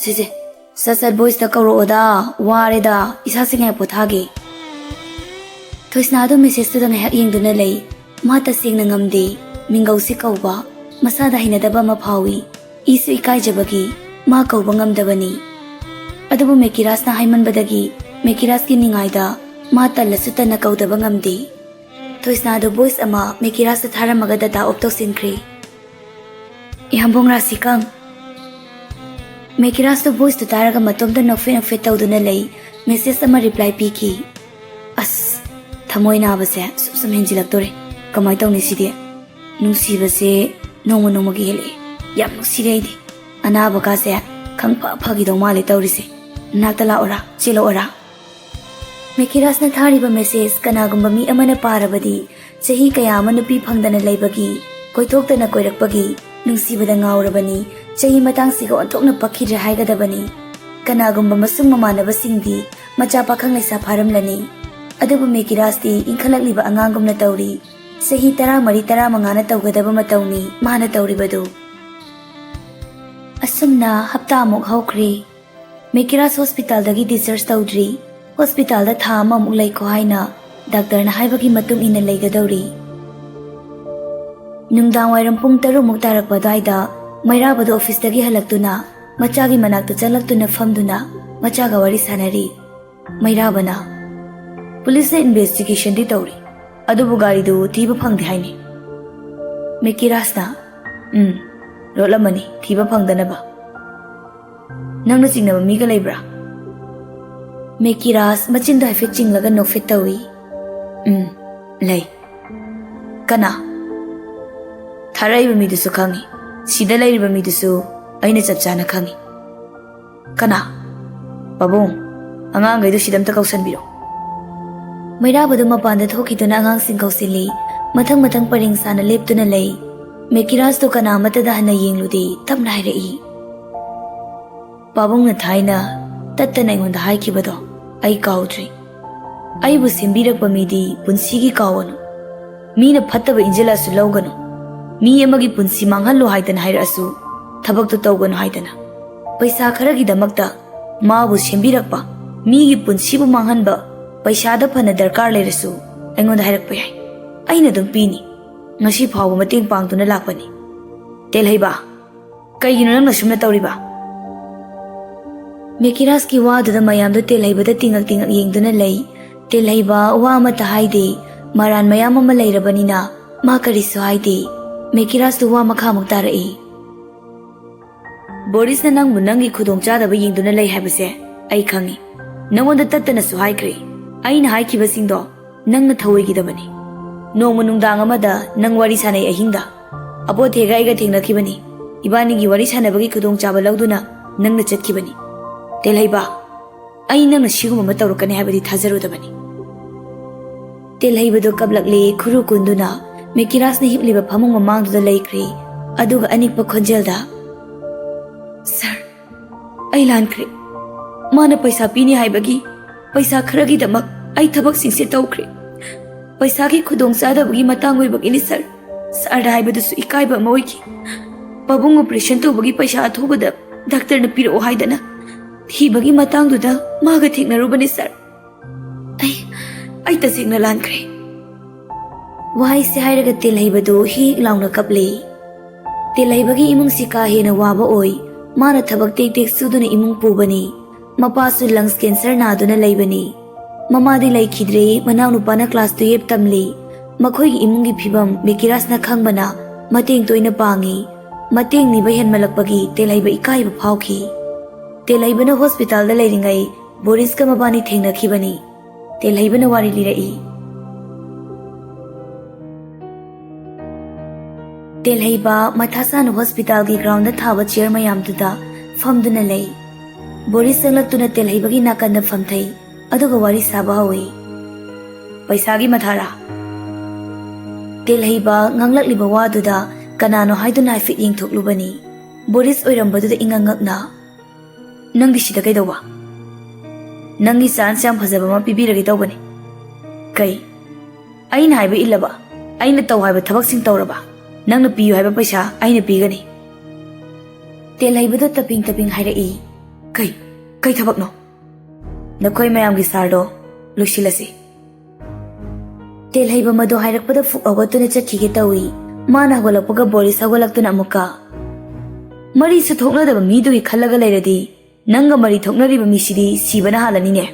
ꯁꯦ ꯁꯦ, ꯁꯠ ꯁꯠ ꯕꯣꯏꯁꯇ ꯀꯧꯔꯛꯑꯣꯗ, ꯋꯥꯔꯦꯗ, ꯏꯁꯥꯁꯦ ꯉꯥꯏ ꯄꯣꯊꯥꯒꯦ꯫ ꯊꯣꯏꯁꯅꯥꯗꯣ ꯃꯦꯁꯦꯖꯇꯨꯗ ꯉꯥꯏꯍꯥꯛ ꯌꯦꯡꯗꯨꯅ ꯂꯩ꯫ ꯃꯥ ꯇꯁꯦꯡꯅ ꯉꯝꯗꯦ꯫ ꯃꯤꯡꯒꯧꯁꯤ ꯀꯧꯕ ꯃꯁꯥꯗ ꯍꯩꯅꯗꯕ ꯑꯃ ꯐꯥꯎꯏ꯫ ꯏꯁꯨ ꯏꯀꯥꯏꯖꯕꯒꯤ ꯃꯥ ꯀꯧꯕ ꯉꯝꯗꯕꯅꯤ꯫ ꯑꯗꯨꯕꯨ ꯃꯦꯀꯤꯔꯥꯁꯅ ꯍꯥꯏꯃꯟꯕꯗꯒꯤ ꯃꯦꯀꯤꯔꯥꯁꯀꯤ ꯅꯤꯡꯉꯥꯏꯗ ꯃꯥ ꯇꯜꯂꯁꯨ ꯇꯟꯅ ꯀꯧꯗꯕ ꯉꯝꯗꯦ꯫ ꯊꯣꯏꯁꯅꯥꯗꯨ ꯚꯣꯏꯁ ꯑꯃ ꯃꯦꯀꯤꯔꯥꯁꯇ ꯊꯥꯔꯝꯃꯒ ꯗꯇꯥ ꯑꯣꯐ ꯇꯧꯁꯤꯟꯈ꯭ꯔꯦ꯫ ꯏꯍꯥꯝꯕꯣꯡ ꯔꯥꯁꯤꯀꯪ꯫ ꯃꯦꯀꯤꯔꯥꯁꯇꯣ ꯚꯣꯏꯁꯇꯨ ꯇꯥꯔꯒ ꯃꯇꯣꯝꯇ ꯅꯣꯛꯐꯦꯠ ꯅꯣꯛꯐꯦꯠ ꯇꯧꯗꯨꯅ ꯂꯩ꯫ ꯃꯦꯁꯦꯖ ꯑꯃ ꯔꯤꯄ꯭ꯂꯥꯏ ꯄꯤꯈꯤ꯫ ꯑꯁ, ꯊꯃꯣꯏ ꯅꯥꯕꯁꯦ ꯁꯨꯝ ꯁꯨꯝ ꯍꯦꯟꯖꯤꯜꯂꯛꯇꯣꯔꯦ꯫ ꯀꯃꯥꯏ ꯇꯧꯅꯤ ꯁꯤꯗꯤ? ꯅꯨꯡꯁꯤꯕꯁꯦ ꯅꯣꯡꯃ ꯅꯣꯡꯃꯒꯤ ꯍꯦꯜꯂꯛꯑꯦ꯫ ꯌꯥꯝ ꯅꯨꯡꯁꯤꯔꯦ ꯑꯩꯗꯤ꯫ ꯑꯅꯥꯕ ꯀꯥꯁꯦ ꯈꯪ ꯐ ꯐꯈꯤꯗꯧ ꯃꯥꯜꯂꯦ ꯇꯧꯔꯤꯁꯦ꯫ ꯅꯅꯥꯛꯇ ꯂꯥꯛꯑꯣꯔꯥ? ꯆꯦꯜꯂꯛꯑꯣꯔꯥ? ꯃꯦꯀꯤꯔꯥꯁꯅ ꯊꯥꯔꯤꯕ ꯃꯦꯁꯦꯖ ꯀꯅꯥꯒꯨꯝꯕ ꯃꯤ ꯑꯃꯅ ꯄꯥꯔꯕꯗꯤ, ꯆꯍꯤ ꯀꯌꯥ ꯑꯃ ꯅꯨꯄꯤ ꯐꯪꯗꯅ ꯂꯩꯕꯒꯤ, ꯀꯣꯏꯊꯣꯛꯇꯅ ꯀꯣꯏꯔꯛꯄꯒꯤ, ꯅꯨꯡꯁꯤꯕꯗ ꯉꯥꯎꯔꯕꯅꯤ, ꯆꯍꯤ ꯃꯇꯥꯡꯁꯤꯒ ꯑꯣꯟꯊꯣꯛꯅ ꯄꯛꯈꯤꯗ꯭ꯔꯦ ꯍꯥꯏꯒꯗꯕꯅꯤ꯫ ꯀꯅꯥꯒꯨꯝꯕ ꯃꯁꯨꯡ ꯃꯃꯥꯟꯅꯕꯁꯤꯡꯗꯤ ꯃꯆꯥ ꯄꯥꯈꯪ ꯂꯩꯁꯥ ꯐꯥꯔꯝꯂꯅꯤ꯫ ꯑꯗꯨꯕꯨ ꯃꯦꯀꯤꯔꯥꯁꯇꯤ ꯏꯟꯈꯠꯂꯛꯂꯤꯕ ꯑꯉꯥꯡꯒꯨꯝꯅ ꯇꯧꯔꯤ꯫ ꯆꯍꯤ ꯇꯔꯥꯃꯔꯤ ꯇꯔꯥꯃꯉꯥꯅ ꯇꯧꯒꯗꯕ ꯃꯇꯧꯅꯤ ꯃꯥꯅ ꯇꯧꯔꯤꯕꯗꯨ꯫ ꯑꯁꯨꯝꯅ ꯍꯞꯇꯥꯃꯨꯛ ꯍꯧꯈ꯭ꯔꯦ꯫ ꯃꯦꯀꯤꯔꯥꯁ ꯍꯣꯁꯄꯤꯇꯥꯜꯗꯒꯤ ꯗꯤꯁꯆꯥꯔꯖ ꯇꯧꯗ꯭ꯔꯤ꯫ ꯍꯣꯁꯄꯤꯇꯥꯜꯗ ꯊꯥ ꯑꯃꯃꯨꯛ ꯂꯩꯈꯣ ꯍꯥꯏꯅ ꯗꯥꯛꯇꯔꯅ ꯍꯥꯏꯕꯒꯤ ꯃꯇꯨꯡ ꯏꯟꯅ ꯂꯩꯒꯗꯧꯔꯤ꯫ ꯅꯨꯡꯗꯥꯡꯋꯥꯏꯔꯝ ꯄꯨꯡ ꯇꯔꯨꯛꯃꯨꯛ ꯇꯥꯔꯛꯄ ꯑꯗꯨꯋꯥꯏꯗ ꯃꯩꯔꯥꯕꯗꯣ ꯑꯣꯐꯤꯁꯇꯒꯤ ꯍꯜꯂꯛꯇꯨꯅ ꯃꯆꯥꯒꯤ ꯃꯅꯥꯛꯇ ꯆꯪꯂꯛꯇꯨꯅ ꯐꯝꯗꯨꯅ ꯃꯆꯥꯒ ꯋꯥꯔꯤ ꯁꯥꯟꯅꯔꯤ꯫ ꯃꯩꯔꯥꯕꯅ, "ꯄꯨꯂꯤꯁꯅ ꯏꯟꯚꯦꯁꯇꯤꯒꯦꯁꯟꯗꯤ ꯇꯧꯔꯤ, ꯑꯗꯨꯕꯨ ꯒꯥꯔꯤꯗꯨ ꯊꯤꯕ ꯐꯪꯗꯦ ꯍꯥꯏꯅꯤ꯫" ꯃꯦꯀꯤꯔꯥꯁꯅ, "ꯎꯝ, ꯂꯣꯠꯂꯝꯃꯅꯤ ꯊꯤꯕ ꯐꯪꯗꯅꯕ꯫ ꯅꯪꯅ ꯆꯤꯡꯅꯕ ꯃꯤꯒ ꯂꯩꯕ꯭ꯔꯥ?" ꯃꯦꯀꯤꯔꯥꯁ ꯃꯆꯤꯟꯗꯣ ꯍꯥꯏꯐꯦꯠ ꯆꯤꯡꯂꯒ ꯅꯣꯛꯐꯦꯠ ꯇꯧꯏ꯫ "ꯎꯝ, ꯂꯩ꯫" "ꯀꯅꯥ?" "ꯊꯥꯔꯛꯏꯕ ꯃꯤꯗꯨꯁꯨ ꯈꯪꯉꯤ, ꯁꯤꯗ ꯂꯩꯔꯤꯕ ꯃꯤꯗꯨꯁꯨ ꯑꯩꯅ ꯆꯞ ꯆꯥꯅ ꯈꯪꯉꯤ꯫" "ꯀꯅꯥ?" "ꯄꯥꯕꯨꯡ, ꯑꯉꯥꯡꯈꯩꯗꯨ ꯁꯤꯗ ꯑꯝꯇ ꯀꯧꯁꯟꯕꯤꯔꯣ꯫" ꯃꯩꯔꯥꯕꯗꯨ ꯃꯄꯥꯟꯗ ꯊꯣꯛꯈꯤꯗꯨꯅ ꯑꯉꯥꯡꯁꯤꯡ ꯀꯧꯁꯤꯜꯂꯤ꯫ ꯃꯊꯪ ꯃꯊꯪ ꯄꯔꯦꯡ ꯁꯥꯅ ꯂꯦꯞꯇꯨꯅ ꯂꯩ꯫ ꯃꯦꯀꯤꯔꯥꯖꯇꯣ ꯀꯅꯥ ꯑꯃꯠꯇꯗ ꯍꯟꯅ ꯌꯦꯡꯂꯨꯗꯦ, ꯇꯞꯅ ꯍꯥꯏꯔꯛꯏ, "ꯄꯥꯕꯨꯡꯅ ꯊꯥꯏꯅ ꯇꯠꯇꯅ ꯑꯩꯉꯣꯟꯗ ꯍꯥꯏꯈꯤꯕꯗꯣ ꯑꯩ ꯀꯥꯎꯗ꯭ꯔꯤ꯫ ꯑꯩꯕꯨ ꯁꯦꯝꯕꯤꯔꯛꯄ ꯃꯤꯗꯤ ꯄꯨꯟꯁꯤꯒꯤ ꯀꯥꯎꯒꯅꯨ꯫ ꯃꯤꯅ ꯐꯠꯇꯕ ꯏꯟꯖꯜꯂꯛꯑꯁꯨ ꯂꯧꯒꯅꯨ꯫ ꯃꯤ ꯑꯃꯒꯤ ꯄꯨꯟꯁꯤ ꯃꯥꯡꯍꯜꯂꯨ ꯍꯥꯏꯗꯅ ꯍꯥꯏꯔꯛꯑꯁꯨ ꯊꯕꯛꯇꯨ ꯇꯧꯒꯅꯨ ꯍꯥꯏꯗꯅ꯫ ꯄꯩꯁꯥ ꯈꯔꯒꯤꯗꯃꯛꯇ ꯃꯥꯕꯨ ꯁꯦꯝꯕꯤꯔꯛꯄ, ꯃꯤꯒꯤ ꯄꯨꯟꯁꯤꯕꯨ ꯃꯥꯡꯍꯟꯕ, ꯄꯩꯁꯥꯗ ꯐꯅ ꯗꯔꯀꯥꯔ ꯂꯩꯔꯁꯨ ꯑꯩꯉꯣꯟꯗ ꯍꯥꯏꯔꯛꯄ ꯌꯥꯏ꯫ ꯑꯩꯅ ꯑꯗꯨꯝ ꯄꯤꯅꯤ꯫ ꯉꯁꯤ ꯐꯥꯎꯕ ꯃꯇꯦꯡ ꯄꯥꯡꯗꯨꯅ ꯂꯥꯛꯄꯅꯤ꯫ ꯇꯦꯜꯍꯩꯕ, ꯀꯩꯒꯤꯅꯣ ꯅꯪꯅ ꯁꯨꯝꯅ ꯇꯧꯔꯤꯕ?" ꯃꯦꯀꯤꯔꯥꯖꯀꯤ ꯋꯥꯗꯨꯗ ꯃꯌꯥꯝꯗꯣ ꯇꯦꯜꯍꯩꯕꯗ ꯇꯤꯡꯉꯛ ꯇꯤꯡꯉꯛ ꯌꯦꯡꯗꯨꯅ ꯂꯩ꯫ ꯇꯦꯜꯍꯩꯕ ꯋꯥ ꯑꯃꯠꯇ ꯍꯥꯏꯗꯦ꯫ ꯃꯔꯥꯟ ꯃꯌꯥꯝ ꯑꯃ ꯂꯩꯔꯕꯅꯤꯅ ꯃꯥ ꯀꯔꯤꯁꯨ ꯍꯥꯏꯗꯦ꯫ ꯃꯦꯀꯤꯔꯥꯖꯇꯨ ꯋꯥ ꯃꯈꯥꯃꯨꯛ ꯇꯥꯔꯛꯏ꯫ "ꯕꯣꯔꯤꯁꯅ ꯅꯪꯕꯨ ꯅꯪꯒꯤ ꯈꯨꯗꯣꯡꯆꯥꯗꯕ ꯌꯦꯡꯗꯨꯅ ꯂꯩ ꯍꯥꯏꯕꯁꯦ ꯑꯩ ꯈꯪꯏ꯫ ꯅꯉꯣꯟꯗ ꯇꯠꯇꯅꯁꯨ ꯍꯥꯏꯈ꯭ꯔꯦ꯫ ꯑꯩꯅ ꯍꯥꯏꯈꯤꯕꯁꯤꯡꯗꯣ ꯅꯪꯅ ꯊꯧꯑꯣꯏꯈꯤꯗꯕꯅꯤ꯫ ꯅꯣꯡꯃ ꯅꯨꯡꯗꯥꯡ ꯑꯃꯗ ꯅꯪ ꯋꯥꯔꯤ ꯁꯥꯟꯅꯩ ꯑꯍꯤꯡꯗ꯫ ꯑꯕꯣꯊꯦꯒ ꯑꯩꯒ ꯊꯦꯡꯅꯈꯤꯕꯅꯤ꯫ ꯏꯕꯥꯅꯤꯒꯤ ꯋꯥꯔꯤ ꯁꯥꯟꯅꯕꯒꯤ ꯈꯨꯗꯣꯡꯆꯥꯕ ꯂꯧꯗꯨꯅ ꯅꯪꯅ ꯆꯠꯈꯤꯕꯅꯤ꯫ ꯇꯦꯜꯍꯩꯕ, ꯑꯩ ꯅꯪꯅ ꯁꯤꯒꯨꯝꯕ ꯑꯃ ꯇꯧꯔꯛꯀꯅꯤ ꯍꯥꯏꯕꯗꯤ ꯊꯥꯖꯔꯨꯗꯕꯅꯤ꯫" ꯇꯦꯜꯍꯩꯕꯗꯣ ꯀꯞꯂꯛꯂꯦ, ꯈꯨꯔꯨ ꯀꯨꯟꯗꯨꯅ ꯃꯦꯀꯤꯔꯥꯖꯅ ꯍꯤꯞꯂꯤꯕ ꯐꯃꯨꯡ ꯃꯃꯥꯡꯗꯨꯗ ꯂꯩꯈ꯭ꯔꯦ꯫ ꯑꯗꯨꯒ ꯑꯅꯤꯛꯄ ꯈꯣꯟꯖꯦꯜꯗ, "ꯁꯥꯔ, ꯑꯩ ꯂꯥꯟꯈ꯭ꯔꯦ꯫ ꯃꯥꯅ ꯄꯩꯁꯥ ꯄꯤꯅꯤ ꯍꯥꯏꯕꯒꯤ ꯄꯩꯁꯥ ꯈꯔꯒꯤꯗꯃꯛ ꯑꯩ ꯊꯕꯛꯁꯤꯡꯁꯦ ꯇꯧꯈ꯭ꯔꯦ꯫ ꯄꯩꯁꯥꯒꯤ ꯈꯨꯗꯣꯡꯆꯥꯗꯕꯒꯤ ꯃꯇꯥꯡ ꯑꯣꯏꯕꯒꯤꯅꯤ ꯁꯥꯔ꯫ ꯁꯥꯔꯗ ꯍꯥꯏꯕꯗꯨꯁꯨ ꯏꯀꯥꯏꯕ ꯑꯃ ꯑꯣꯏꯈꯤ꯫ ꯄꯥꯕꯨꯡ ꯑꯣꯄꯔꯦꯁꯟ ꯇꯧꯕꯒꯤ ꯄꯩꯁꯥ ꯑꯊꯨꯕꯗ ꯗꯥꯛꯇꯔꯅ ꯄꯤꯔꯛꯑꯣ ꯍꯥꯏꯗꯅ ꯊꯤꯕꯒꯤ ꯃꯇꯥꯡꯗꯨꯗ ꯃꯥꯒ ꯊꯦꯡꯅꯔꯨꯕꯅꯤ ꯁꯥꯔ꯫ ꯑꯩ, ꯑꯩ ꯇꯁꯦꯡꯅ ꯂꯥꯟꯈ꯭ꯔꯦ꯫" ꯋꯥꯍꯩꯁꯦ ꯍꯥꯏꯔꯒ ꯇꯦꯜꯍꯩꯕꯗꯨ ꯍꯤꯛ ꯂꯥꯎꯅ ꯀꯞꯂꯦ꯫ ꯇꯦꯜꯍꯩꯕꯒꯤ ꯏꯃꯨꯡꯁꯤ ꯀꯥ ꯍꯦꯟꯅ ꯋꯥꯕ ꯑꯣꯏ꯫ ꯃꯥꯅ ꯊꯕꯛ ꯇꯦꯛ ꯇꯦꯛ ꯁꯨꯗꯨꯅ ꯏꯃꯨꯡ ꯄꯨꯕꯅꯤ꯫ ꯃꯄꯥꯁꯨ lungs cancer ꯅꯥꯗꯨꯅ ꯂꯩꯕꯅꯤ꯫ ꯃꯃꯥꯗꯤ ꯂꯩꯈꯤꯗ꯭ꯔꯦ, ꯃꯅꯥꯎꯅꯨꯄꯥꯅ class twelve ꯇꯝꯂꯤ꯫ ꯃꯈꯣꯏꯒꯤ ꯏꯃꯨꯡꯒꯤ ꯐꯤꯕꯝ ꯃꯦꯀꯤꯔꯥꯖꯅ ꯈꯪꯕꯅ ꯃꯇꯦꯡ ꯇꯣꯏꯅ ꯄꯥꯡꯉꯤ꯫ ꯃꯇꯦꯡ ꯅꯤꯕ ꯍꯦꯟꯃꯜꯂꯛꯄꯒꯤ ꯇꯦꯜꯍꯩꯕ ꯏꯀꯥꯏꯕ ꯐꯥꯎꯈꯤ꯫ ꯇꯦꯜꯍꯩꯕꯅ ꯍꯣꯁꯄꯤꯇꯥꯜꯗ ꯂꯩꯔꯤꯉꯩ ꯕꯣꯔꯤꯁꯀ ꯃꯕꯥꯅꯤ ꯊꯦꯡꯅꯈꯤꯕꯅꯤ꯫ ꯇꯦꯜꯍꯩꯕꯅ ꯋꯥꯔꯤ ꯂꯤꯔꯛꯏ꯫ ꯇꯦꯜꯍꯩꯕ ꯃꯊꯥ ꯁꯥꯅ ꯍꯣꯁꯄꯤꯇꯥꯜꯒꯤ groundꯗ ꯊꯥꯕ chair ꯃꯌꯥꯝꯗꯨꯗ ꯐꯝꯗꯨꯅ ꯂꯩ꯫ ꯕꯣꯔꯤꯁ ꯆꯪꯂꯛꯇꯨꯅ ꯇꯦꯜꯍꯩꯕꯒꯤ ꯅꯥꯀꯟꯗ ꯐꯝꯊꯩ, ꯑꯗꯨꯒ ꯋꯥꯔꯤ ꯁꯥꯕ ꯍꯧꯏ꯫ ꯄꯩꯁꯥꯒꯤ ꯃꯊꯥꯔꯥ? ꯇꯦꯜꯍꯩꯕ ꯉꯥꯡꯂꯛꯂꯤꯕ ꯋꯥꯗꯨꯗ ꯀꯅꯥꯅꯣ ꯍꯥꯏꯗꯨꯅ ꯍꯥꯏꯐꯦꯠ ꯌꯦꯡꯊꯣꯛꯂꯨꯕꯅꯤ꯫ ꯕꯣꯔꯤꯁ ꯑꯣꯏꯔꯝꯕꯗꯨꯗ ꯏꯉꯛ ꯉꯛꯅ, "ꯅꯪꯗꯤ ꯁꯤꯗ ꯀꯩꯗꯧꯕ?" "ꯅꯪꯒꯤ ꯆꯥꯟꯁ ꯌꯥꯝ ꯐꯖꯕ ꯑꯃ ꯄꯤꯕꯤꯔꯒꯦ ꯇꯧꯕꯅꯤ꯫" "ꯀꯩ?" "ꯑꯩꯅ ꯍꯥꯏꯕ ꯏꯜꯂꯕ? ꯑꯩꯅ ꯇꯧ ꯍꯥꯏꯕ ꯊꯕꯛꯁꯤꯡ ꯇꯧꯔꯕ? ꯅꯪꯅ ꯄꯤꯌꯨ ꯍꯥꯏꯕ ꯄꯩꯁꯥ ꯑꯩꯅ ꯄꯤꯒꯅꯤ꯫" ꯇꯦꯜꯍꯩꯕꯗꯣ ꯇꯞꯄꯤꯡ ꯇꯞꯄꯤꯡ ꯍꯥꯏꯔꯛꯏ, "ꯀꯩ? ꯀꯩ ꯊꯕꯛꯅꯣ?" "ꯅꯈꯣꯏ ꯃꯌꯥꯝꯒꯤ ꯁꯥꯔꯗꯣ ꯂꯣꯏꯁꯤꯜꯂꯁꯤ꯫" ꯇꯦꯜꯍꯩꯕ ꯃꯗꯨ ꯍꯥꯏꯔꯛꯄꯗ ꯐꯨꯛ ꯍꯧꯒꯠꯇꯨꯅ ꯆꯠꯈꯤꯒꯦ ꯇꯧꯏ꯫ ꯃꯥꯅ ꯍꯧꯒꯠꯂꯛꯄꯒ ꯕꯣꯔꯤꯁ ꯍꯧꯒꯠꯂꯛꯇꯨꯅ ꯑꯃꯨꯛꯀ, "ꯃꯔꯤꯁꯨ ꯊꯣꯛꯅꯗꯕ ꯃꯤꯗꯨꯒꯤ ꯈꯜꯂꯒ ꯂꯩꯔꯗꯤ ꯅꯪꯒ ꯃꯔꯤ ꯊꯣꯛꯅꯔꯤꯕ ꯃꯤꯁꯤꯗꯤ ꯁꯤꯕꯅ ꯍꯥꯜꯂꯅꯤꯅꯦ꯫"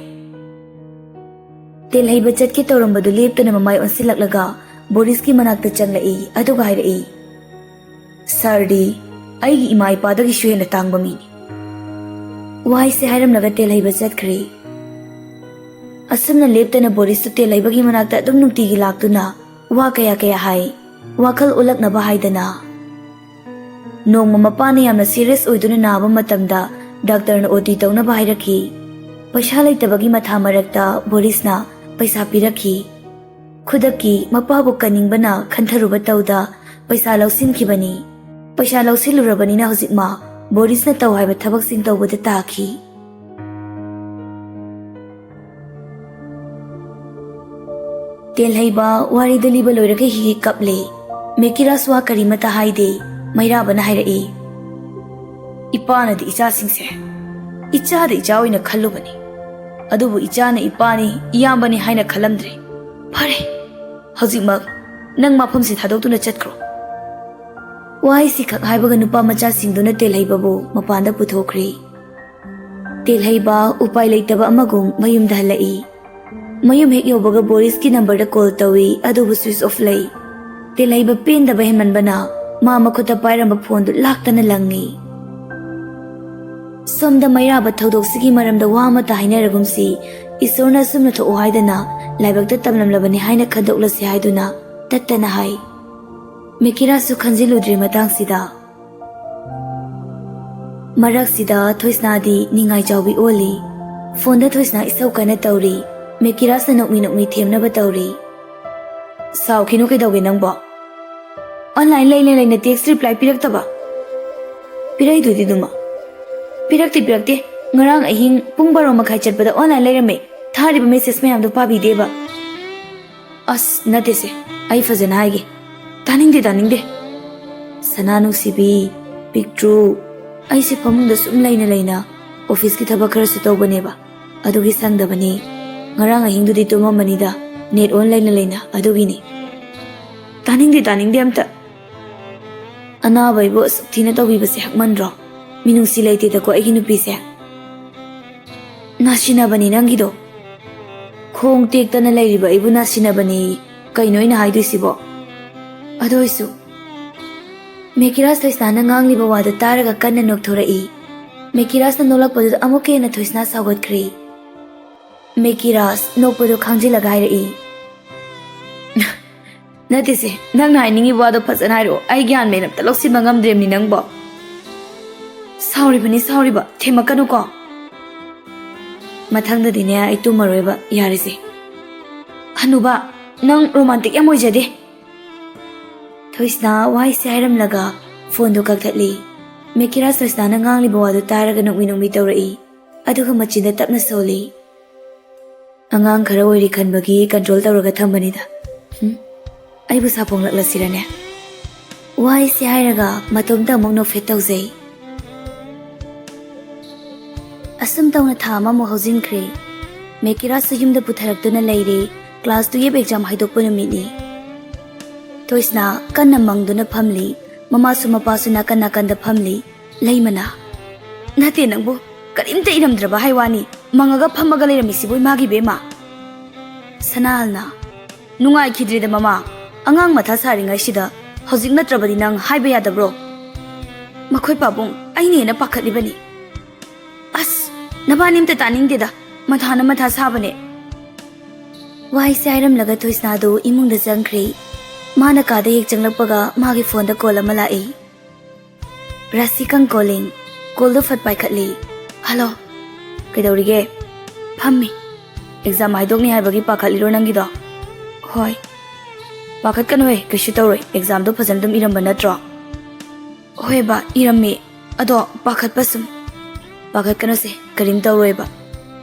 ꯇꯦꯜꯍꯩꯕ ꯆꯠꯀꯦ ꯇꯧꯔꯝꯕꯗꯨ ꯂꯦꯞꯇꯅ ꯃꯃꯥꯏ ꯑꯣꯟꯁꯤꯜꯂꯛꯂꯒ ꯕꯣꯔꯤꯁꯀꯤ ꯃꯅꯥꯛꯇ ꯆꯪꯂꯛꯏ, ꯑꯗꯨꯒ ꯍꯥꯏꯔꯛꯏ, "ꯁꯥꯔꯗꯤ ꯑꯩꯒꯤ ꯏꯃꯥ ꯏꯄꯥꯗꯒꯤꯁꯨ ꯍꯦꯟꯅ ꯇꯥꯡꯕ ꯃꯤꯅꯤ꯫" ꯋꯥꯍꯩꯁꯦ ꯍꯥꯏꯔꯝꯂꯒ ꯇꯦꯜꯍꯩꯕ ꯆꯠꯈ꯭ꯔꯦ꯫ ꯑꯁꯨꯝꯅ ꯂꯦꯞꯇꯅ ꯕꯣꯔꯤꯁꯇꯨ ꯇꯦꯜꯍꯩꯕꯒꯤ ꯃꯅꯥꯛꯇ ꯑꯗꯨꯝ ꯅꯨꯡꯇꯤꯒꯤ ꯂꯥꯛꯇꯨꯅ ꯋꯥ ꯀꯌꯥ ꯀꯌꯥ ꯍꯥꯏ, ꯋꯥꯈꯜ ꯑꯣꯜꯂꯛꯅꯕ ꯍꯥꯏꯗꯅ꯫ ꯅꯣꯡꯃ ꯃꯄꯥꯅ ꯌꯥꯝꯅ ꯁꯤꯔꯤꯌꯁ ꯑꯣꯏꯗꯨꯅ ꯅꯥꯕ ꯃꯇꯝꯗ ꯗꯥꯛꯇꯔꯅ ꯑꯣ ꯇꯤ ꯇꯧꯅꯕ ꯍꯥꯏꯔꯛꯈꯤ꯫ ꯄꯩꯁꯥ ꯂꯩꯇꯕꯒꯤ ꯃꯊꯥ ꯃꯔꯛꯇ ꯕꯣꯔꯤꯁꯅ ꯄꯩꯁꯥ ꯄꯤꯔꯛꯈꯤ꯫ ꯈꯨꯗꯛꯀꯤ ꯃꯄꯥꯕꯨ ꯀꯟꯅꯤꯡꯕꯅ ꯈꯟꯊꯔꯨꯕ ꯇꯧꯗ ꯄꯩꯁꯥ ꯂꯧꯁꯤꯟꯈꯤꯕꯅꯤ꯫ ꯄꯩꯁꯥ ꯂꯧꯁꯤꯜꯂꯨꯔꯕꯅꯤꯅ ꯍꯧꯖꯤꯛ ꯃꯥ ꯕꯣꯔꯤꯁꯅ ꯇꯧ ꯍꯥꯏꯕ ꯊꯕꯛꯁꯤꯡ ꯇꯧꯕꯗ ꯇꯥꯈꯤ꯫ ꯇꯦꯜꯍꯩꯕ ꯋꯥꯔꯤꯗꯨ ꯂꯤꯕ ꯂꯣꯏꯔꯒ ꯍꯤ ꯍꯤ ꯀꯞꯂꯦ꯫ ꯃꯦꯀꯤꯔꯥꯁ ꯋꯥ ꯀꯔꯤꯃꯠꯇ ꯍꯥꯏꯗꯦ꯫ ꯃꯩꯔꯥꯕꯅ ꯍꯥꯏꯔꯛꯏ, "ꯏꯄꯥꯅꯗꯤ ꯏꯆꯥꯁꯤꯡꯁꯦ ꯏꯆꯥꯗ ꯏꯆꯥ ꯑꯣꯏꯅ ꯈꯜꯂꯨꯕꯅꯤ, ꯑꯗꯨꯕꯨ ꯏꯆꯥꯅ ꯏꯄꯥꯅꯤ, ꯏꯌꯥꯝꯕꯅꯤ ꯍꯥꯏꯅ ꯈꯜꯂꯝꯗ꯭ꯔꯦ꯫ ꯐꯔꯦ, ꯍꯧꯖꯤꯛꯃꯛ ꯅꯪ ꯃꯐꯝꯁꯤ ꯊꯥꯗꯣꯛꯇꯨꯅ ꯆꯠꯈ꯭ꯔꯣ꯫" ꯋꯥꯍꯩꯁꯤꯈꯛ ꯍꯥꯏꯕꯒ ꯅꯨꯄꯥ ꯃꯆꯥꯁꯤꯡꯗꯨꯅ ꯇꯦꯜꯍꯩꯕꯕꯨ ꯃꯄꯥꯟꯗ ꯄꯨꯊꯣꯛꯈ꯭ꯔꯦ꯫ ꯇꯦꯜꯍꯩꯕ ꯎꯄꯥꯏ ꯂꯩꯇꯕ ꯑꯃꯒꯨꯝ ꯃꯌꯨꯝꯗ ꯍꯜꯂꯛꯏ꯫ ꯃꯌꯨꯝ ꯍꯦꯛ ꯌꯧꯕꯒ ꯕꯣꯔꯤꯁꯀꯤ ꯅꯝꯕꯔꯗ ꯀꯣꯜ ꯇꯧꯏ, ꯑꯗꯨꯕꯨ ꯁ꯭ꯋꯤꯆ ꯑꯣꯐ ꯂꯩ꯫ ꯇꯦꯜꯍꯩꯕ ꯄꯦꯟꯗꯕ ꯍꯦꯟꯃꯟꯕꯅ ꯃꯥ ꯃꯈꯨꯠꯇ ꯄꯥꯏꯔꯝꯕ ꯐꯣꯟꯗꯨ ꯂꯥꯛꯇꯅ ꯂꯪꯉꯤ꯫ ꯁꯣꯝꯗ ꯃꯩꯔꯥꯕ ꯊꯧꯗꯣꯛꯁꯤꯒꯤ ꯃꯔꯝꯗ ꯋꯥ ꯑꯃꯠꯇ ꯍꯥꯏꯅꯔꯒꯨꯝꯁꯤ, ꯏꯁꯣꯔꯅ ꯑꯁꯨꯝꯅ ꯊꯣꯛꯎ ꯍꯥꯏꯗꯅ ꯂꯥꯏꯕꯛꯇ ꯇꯝꯂꯝꯂꯕꯅꯤ ꯍꯥꯏꯅ ꯈꯟꯗꯣꯛꯂꯁꯤ ꯍꯥꯏꯗꯨꯅ ꯇꯠꯇꯅ ꯍꯥꯏ꯫ ꯃꯦꯀꯤꯔꯥꯁꯨ ꯈꯟꯖꯤꯜꯂꯨꯗ꯭ꯔꯤ ꯃꯇꯥꯡꯁꯤꯗ꯫ ꯃꯔꯛꯁꯤꯗ ꯊꯣꯏꯁꯅꯥꯗꯤ ꯅꯤꯡꯉꯥꯏ ꯆꯥꯎꯕꯤ ꯑꯣꯜꯂꯤ꯫ ꯐꯣꯟꯗ ꯊꯣꯏꯁꯅꯥ ꯏꯁꯧ ꯀꯟꯅ ꯇꯧꯔꯤ꯫ ꯃꯦꯀꯤꯔꯥꯁꯅ ꯅꯣꯛꯃꯤ ꯅꯣꯛꯃꯤ ꯊꯦꯝꯅꯕ ꯇꯧꯔꯤ꯫ "ꯁꯥꯎꯈꯤꯅꯨ, ꯀꯩꯗꯧꯒꯦ ꯅꯪꯕꯣ? ꯑꯣꯟꯂꯥꯏꯟ ꯂꯩꯅ ꯂꯩꯅ ꯇꯦꯛꯁ ꯔꯤꯄ꯭ꯂꯥꯏ ꯄꯤꯔꯛꯇꯕ? ꯄꯤꯔꯛꯏꯗꯨꯗꯤ ꯑꯗꯨꯃ꯫ ꯄꯤꯔꯛꯇꯦ, ꯄꯤꯔꯛꯇꯦ꯫ ꯉꯔꯥꯡ ꯑꯍꯤꯡ ꯄꯨꯡ ꯕꯥꯔꯣ ꯃꯈꯥꯏ ꯆꯠꯄꯗ ꯑꯣꯟꯂꯥꯏꯟ ꯂꯩꯔꯝꯃꯦ꯫ ꯊꯥꯔꯤꯕ ꯃꯦꯁꯦꯖ ꯃꯌꯥꯝꯗꯣ ꯄꯥꯕꯤꯗꯦꯕ꯫" "ꯑꯁ, ꯅꯠꯇꯦꯁꯦ, ꯑꯩ ꯐꯖꯅ ꯍꯥꯏꯒꯦ꯫ ꯇꯥꯅꯤꯡꯗꯦ, ꯇꯥꯅꯤꯡꯗꯦ꯫" "ꯁꯅꯥ ꯅꯨꯡꯁꯤꯕꯤ, ꯄꯤꯛꯇ꯭ꯔꯨ, ꯑꯩꯁꯦ ꯐꯃꯨꯡꯗ ꯁꯨꯝ ꯂꯩꯅ ꯂꯩꯅ ꯑꯣꯐꯤꯁꯀꯤ ꯊꯕꯛ ꯈꯔꯁꯨ ꯇꯧꯕꯅꯦꯕ꯫ ꯑꯗꯨꯒꯤ ꯁꯪꯗꯕꯅꯤ꯫ ꯉꯔꯥꯡ ꯑꯍꯤꯡꯗꯨꯗꯤ ꯇꯨꯝꯃꯝꯕꯅꯤꯗ, ꯅꯦꯠ ꯑꯣꯟ ꯂꯩꯅ ꯂꯩꯅ, ꯑꯗꯨꯒꯤꯅꯤ꯫" "ꯇꯥꯅꯤꯡꯗꯦ, ꯇꯥꯅꯤꯡꯗꯦ ꯑꯝꯇ꯫ ꯑꯅꯥꯕ ꯑꯩꯕꯨ ꯑꯁꯨꯛ ꯊꯤꯅ ꯇꯧꯕꯤꯕꯁꯦ ꯍꯛꯃꯟꯗ꯭ꯔꯣ? ꯃꯤꯅꯨꯡꯁꯤ ꯂꯩꯇꯦꯗꯀꯣ ꯑꯩꯒꯤ ꯅꯨꯄꯤꯁꯦ꯫" "ꯅꯥꯁꯤꯟꯅꯕꯅꯤ ꯅꯪꯒꯤꯗꯣ꯫ ꯈꯣꯡ ꯇꯦꯛꯇꯅ ꯂꯩꯔꯤꯕ ꯑꯩꯕꯨ ꯅꯥꯁꯤꯟꯅꯕꯅꯤ꯫ ꯀꯩꯅꯣ ꯑꯩꯅ ꯍꯥꯏꯗꯣꯏꯁꯤꯕꯣ?" "ꯑꯗꯨ ꯑꯣꯏꯁꯨ꯫" ꯃꯦꯀꯤꯔꯥꯖ ꯊꯣꯏꯁꯅꯥꯅ ꯉꯥꯡꯂꯤꯕ ꯋꯥꯗꯨ ꯇꯥꯔꯒ ꯀꯟꯅ ꯅꯣꯛꯊꯣꯔꯛꯏ꯫ ꯃꯦꯀꯤꯔꯥꯖꯅ ꯅꯣꯛꯂꯛꯄꯗꯨꯗ ꯑꯃꯨꯛꯀ ꯍꯦꯟꯅ ꯊꯣꯏꯁꯅꯥ ꯁꯥꯎꯒꯠꯈ꯭ꯔꯦ꯫ ꯃꯦꯀꯤꯔꯥꯖ ꯅꯣꯛꯄꯗꯨ ꯈꯥꯡꯖꯤꯜꯂꯒ ꯍꯥꯏꯔꯛꯏ꯫ "ꯅꯠꯇꯦꯁꯦ, ꯅꯪꯅ ꯍꯥꯏꯅꯤꯡꯉꯤꯕ ꯋꯥꯗꯣ ꯐꯖꯅ ꯍꯥꯏꯔꯛꯑꯣ꯫ ꯑꯩ ꯒ꯭ꯌꯥꯟ ꯃꯦꯟ ꯑꯝꯇ ꯂꯧꯁꯤꯟꯕ ꯉꯝꯗ꯭ꯔꯦꯕꯅꯤ ꯅꯪꯕꯣ꯫" "ꯁꯥꯎꯔꯤꯕꯅꯤ, ꯁꯥꯎꯔꯤꯕ꯫ ꯊꯦꯝꯃꯛꯀꯅꯨꯀꯣ꯫ ꯃꯊꯪꯗꯗꯤꯅꯦ, ꯑꯩ ꯇꯨꯝꯃꯔꯣꯏꯕ, ꯌꯥꯔꯦꯁꯦ꯫" "ꯍꯅꯨꯕ, ꯅꯪ ꯔꯣꯃꯥꯟꯇꯤꯛ ꯌꯥꯝ ꯑꯣꯏꯖꯗꯦ꯫" ꯊꯣꯏꯁꯅꯥ ꯋꯥꯍꯩꯁꯦ ꯍꯥꯏꯔꯝꯂꯒ ꯐꯣꯟꯗꯨ ꯀꯛꯊꯠꯂꯤ꯫ ꯃꯦꯀꯤꯔꯥꯖ ꯊꯣꯏꯁꯅꯥꯅ ꯉꯥꯡꯂꯤꯕ ꯋꯥꯗꯨ ꯇꯥꯔꯒ ꯅꯣꯛꯃꯤ ꯅꯣꯛꯃꯤ ꯇꯧꯔꯛꯏ꯫ ꯑꯗꯨꯒ ꯃꯆꯤꯟꯗ ꯇꯞꯅ ꯁꯣꯜꯂꯤ꯫ "ꯑꯉꯥꯡ ꯈꯔ ꯑꯣꯏꯔꯤ ꯈꯟꯕꯒꯤ ꯀꯟꯇ꯭ꯔꯣꯜ ꯇꯧꯔꯒ ꯊꯝꯕꯅꯤꯗ꯫ ꯍꯨꯝ, ꯑꯩꯕꯨ ꯁꯥꯄꯣꯡꯂꯛꯂꯁꯤꯔꯅꯦ?" ꯋꯥꯍꯩꯁꯦ ꯍꯥꯏꯔꯒ ꯃꯇꯣꯝꯇ ꯑꯃꯨꯛ ꯅꯣꯛꯐꯦꯠ ꯇꯧꯖꯩ꯫ ꯑꯁꯨꯝ ꯇꯧꯅ ꯊꯥ ꯑꯃꯃꯨꯛ ꯍꯧꯖꯤꯟꯈ꯭ꯔꯦ꯫ ꯃꯦꯀꯤꯔꯥꯖꯁꯨ ꯌꯨꯝꯗ ꯄꯨꯊꯔꯛꯇꯨꯅ ꯂꯩꯔꯦ꯫ ꯀ꯭ꯂꯥꯁ ꯇꯨꯌꯦꯜꯞ ꯑꯦꯛꯖꯥꯝ ꯍꯥꯏꯗꯣꯛꯄ ꯅꯨꯃꯤꯠꯅꯤ꯫ ꯊꯣꯏꯁꯅꯥ ꯀꯟꯅ ꯃꯪꯗꯨꯅ ꯐꯝꯂꯤ꯫ ꯃꯃꯥꯁꯨ ꯃꯄꯥꯁꯨ ꯅꯥꯀꯟ ꯅꯥꯀꯟꯗ ꯐꯝꯂꯤ꯫ ꯂꯩꯃꯅ, "ꯅꯠꯇꯦ ꯅꯪꯕꯨ, ꯀꯔꯤꯝꯇ ꯏꯔꯝꯗ꯭ꯔꯕ ꯍꯥꯏ ꯋꯥꯅꯤ, ꯃꯪꯉꯒ ꯐꯝꯃꯒ ꯂꯩꯔꯝꯃꯤꯁꯤꯕꯨ ꯏꯃꯥꯒꯤ ꯏꯕꯦꯝꯃ?" ꯁꯅꯥꯍꯜꯅ, "ꯅꯨꯡꯉꯥꯏꯈꯤꯗ꯭ꯔꯦꯗ ꯃꯃꯥ, ꯑꯉꯥꯡ ꯃꯊꯥ ꯁꯥꯔꯤꯉꯩꯁꯤꯗ ꯍꯧꯖꯤꯛ ꯅꯠꯇ꯭ꯔꯕꯗꯤ ꯅꯪ ꯍꯥꯏꯕ ꯌꯥꯗꯕ꯭ꯔꯣ?" "ꯃꯈꯣꯏ ꯄꯥꯕꯨꯡ, ꯑꯩꯅ ꯍꯦꯟꯅ ꯄꯥꯈꯠꯂꯤꯕꯅꯤ꯫" "ꯑꯁ, ꯅꯕꯥꯅꯤ ꯑꯝꯇ ꯇꯥꯅꯤꯡꯗꯦꯗ, ꯃꯊꯥꯅ ꯃꯊꯥ ꯁꯥꯕꯅꯦ꯫" ꯋꯥꯍꯩꯁꯦ ꯍꯥꯏꯔꯝꯂꯒ ꯊꯣꯏꯁꯅꯥꯗꯨ ꯏꯃꯨꯡꯗ ꯆꯪꯈ꯭ꯔꯦ꯫ ꯃꯥꯅ ꯀꯥꯗ ꯍꯦꯛ ꯆꯪꯂꯛꯄꯒ ꯃꯥꯒꯤ ꯐꯣꯟꯗ ꯀꯣꯜ ꯑꯃ ꯂꯥꯛꯏ꯫ ꯔꯥꯁꯤꯀꯪ ꯀꯣꯂꯤꯡ꯫ ꯀꯣꯜꯗꯨ ꯐꯠ ꯄꯥꯏꯈꯠꯂꯤ꯫ "ꯍꯜꯂꯣ꯫ ꯀꯩꯗꯧꯔꯤꯒꯦ?" "ꯐꯝꯃꯤ꯫" ꯑꯦꯛꯖꯥꯝ ꯍꯥꯏꯗꯣꯛꯅꯤ ꯍꯥꯏꯕꯒꯤ ꯄꯥꯈꯠꯂꯤꯔꯣ ꯅꯪꯒꯤꯗꯣ? ꯍꯣꯏ꯫ ꯄꯥꯈꯠꯀꯅꯨꯍꯦ, ꯀꯩꯁꯨ ꯇꯧꯔꯣꯏ꯫ ꯑꯦꯛꯖꯥꯝꯗꯣ ꯐꯖꯅ ꯑꯗꯨꯝ ꯏꯔꯝꯕ ꯅꯠꯇ꯭ꯔꯣ? ꯍꯣꯏ ꯕꯥ, ꯏꯔꯝꯃꯤ꯫ ꯑꯗꯣ ꯄꯥꯈꯠꯄ ꯁꯨꯝ꯫ ꯄꯥꯈꯠꯀꯅꯨꯁꯦ, ꯀꯔꯤꯝ ꯇꯧꯔꯣꯏꯕ꯫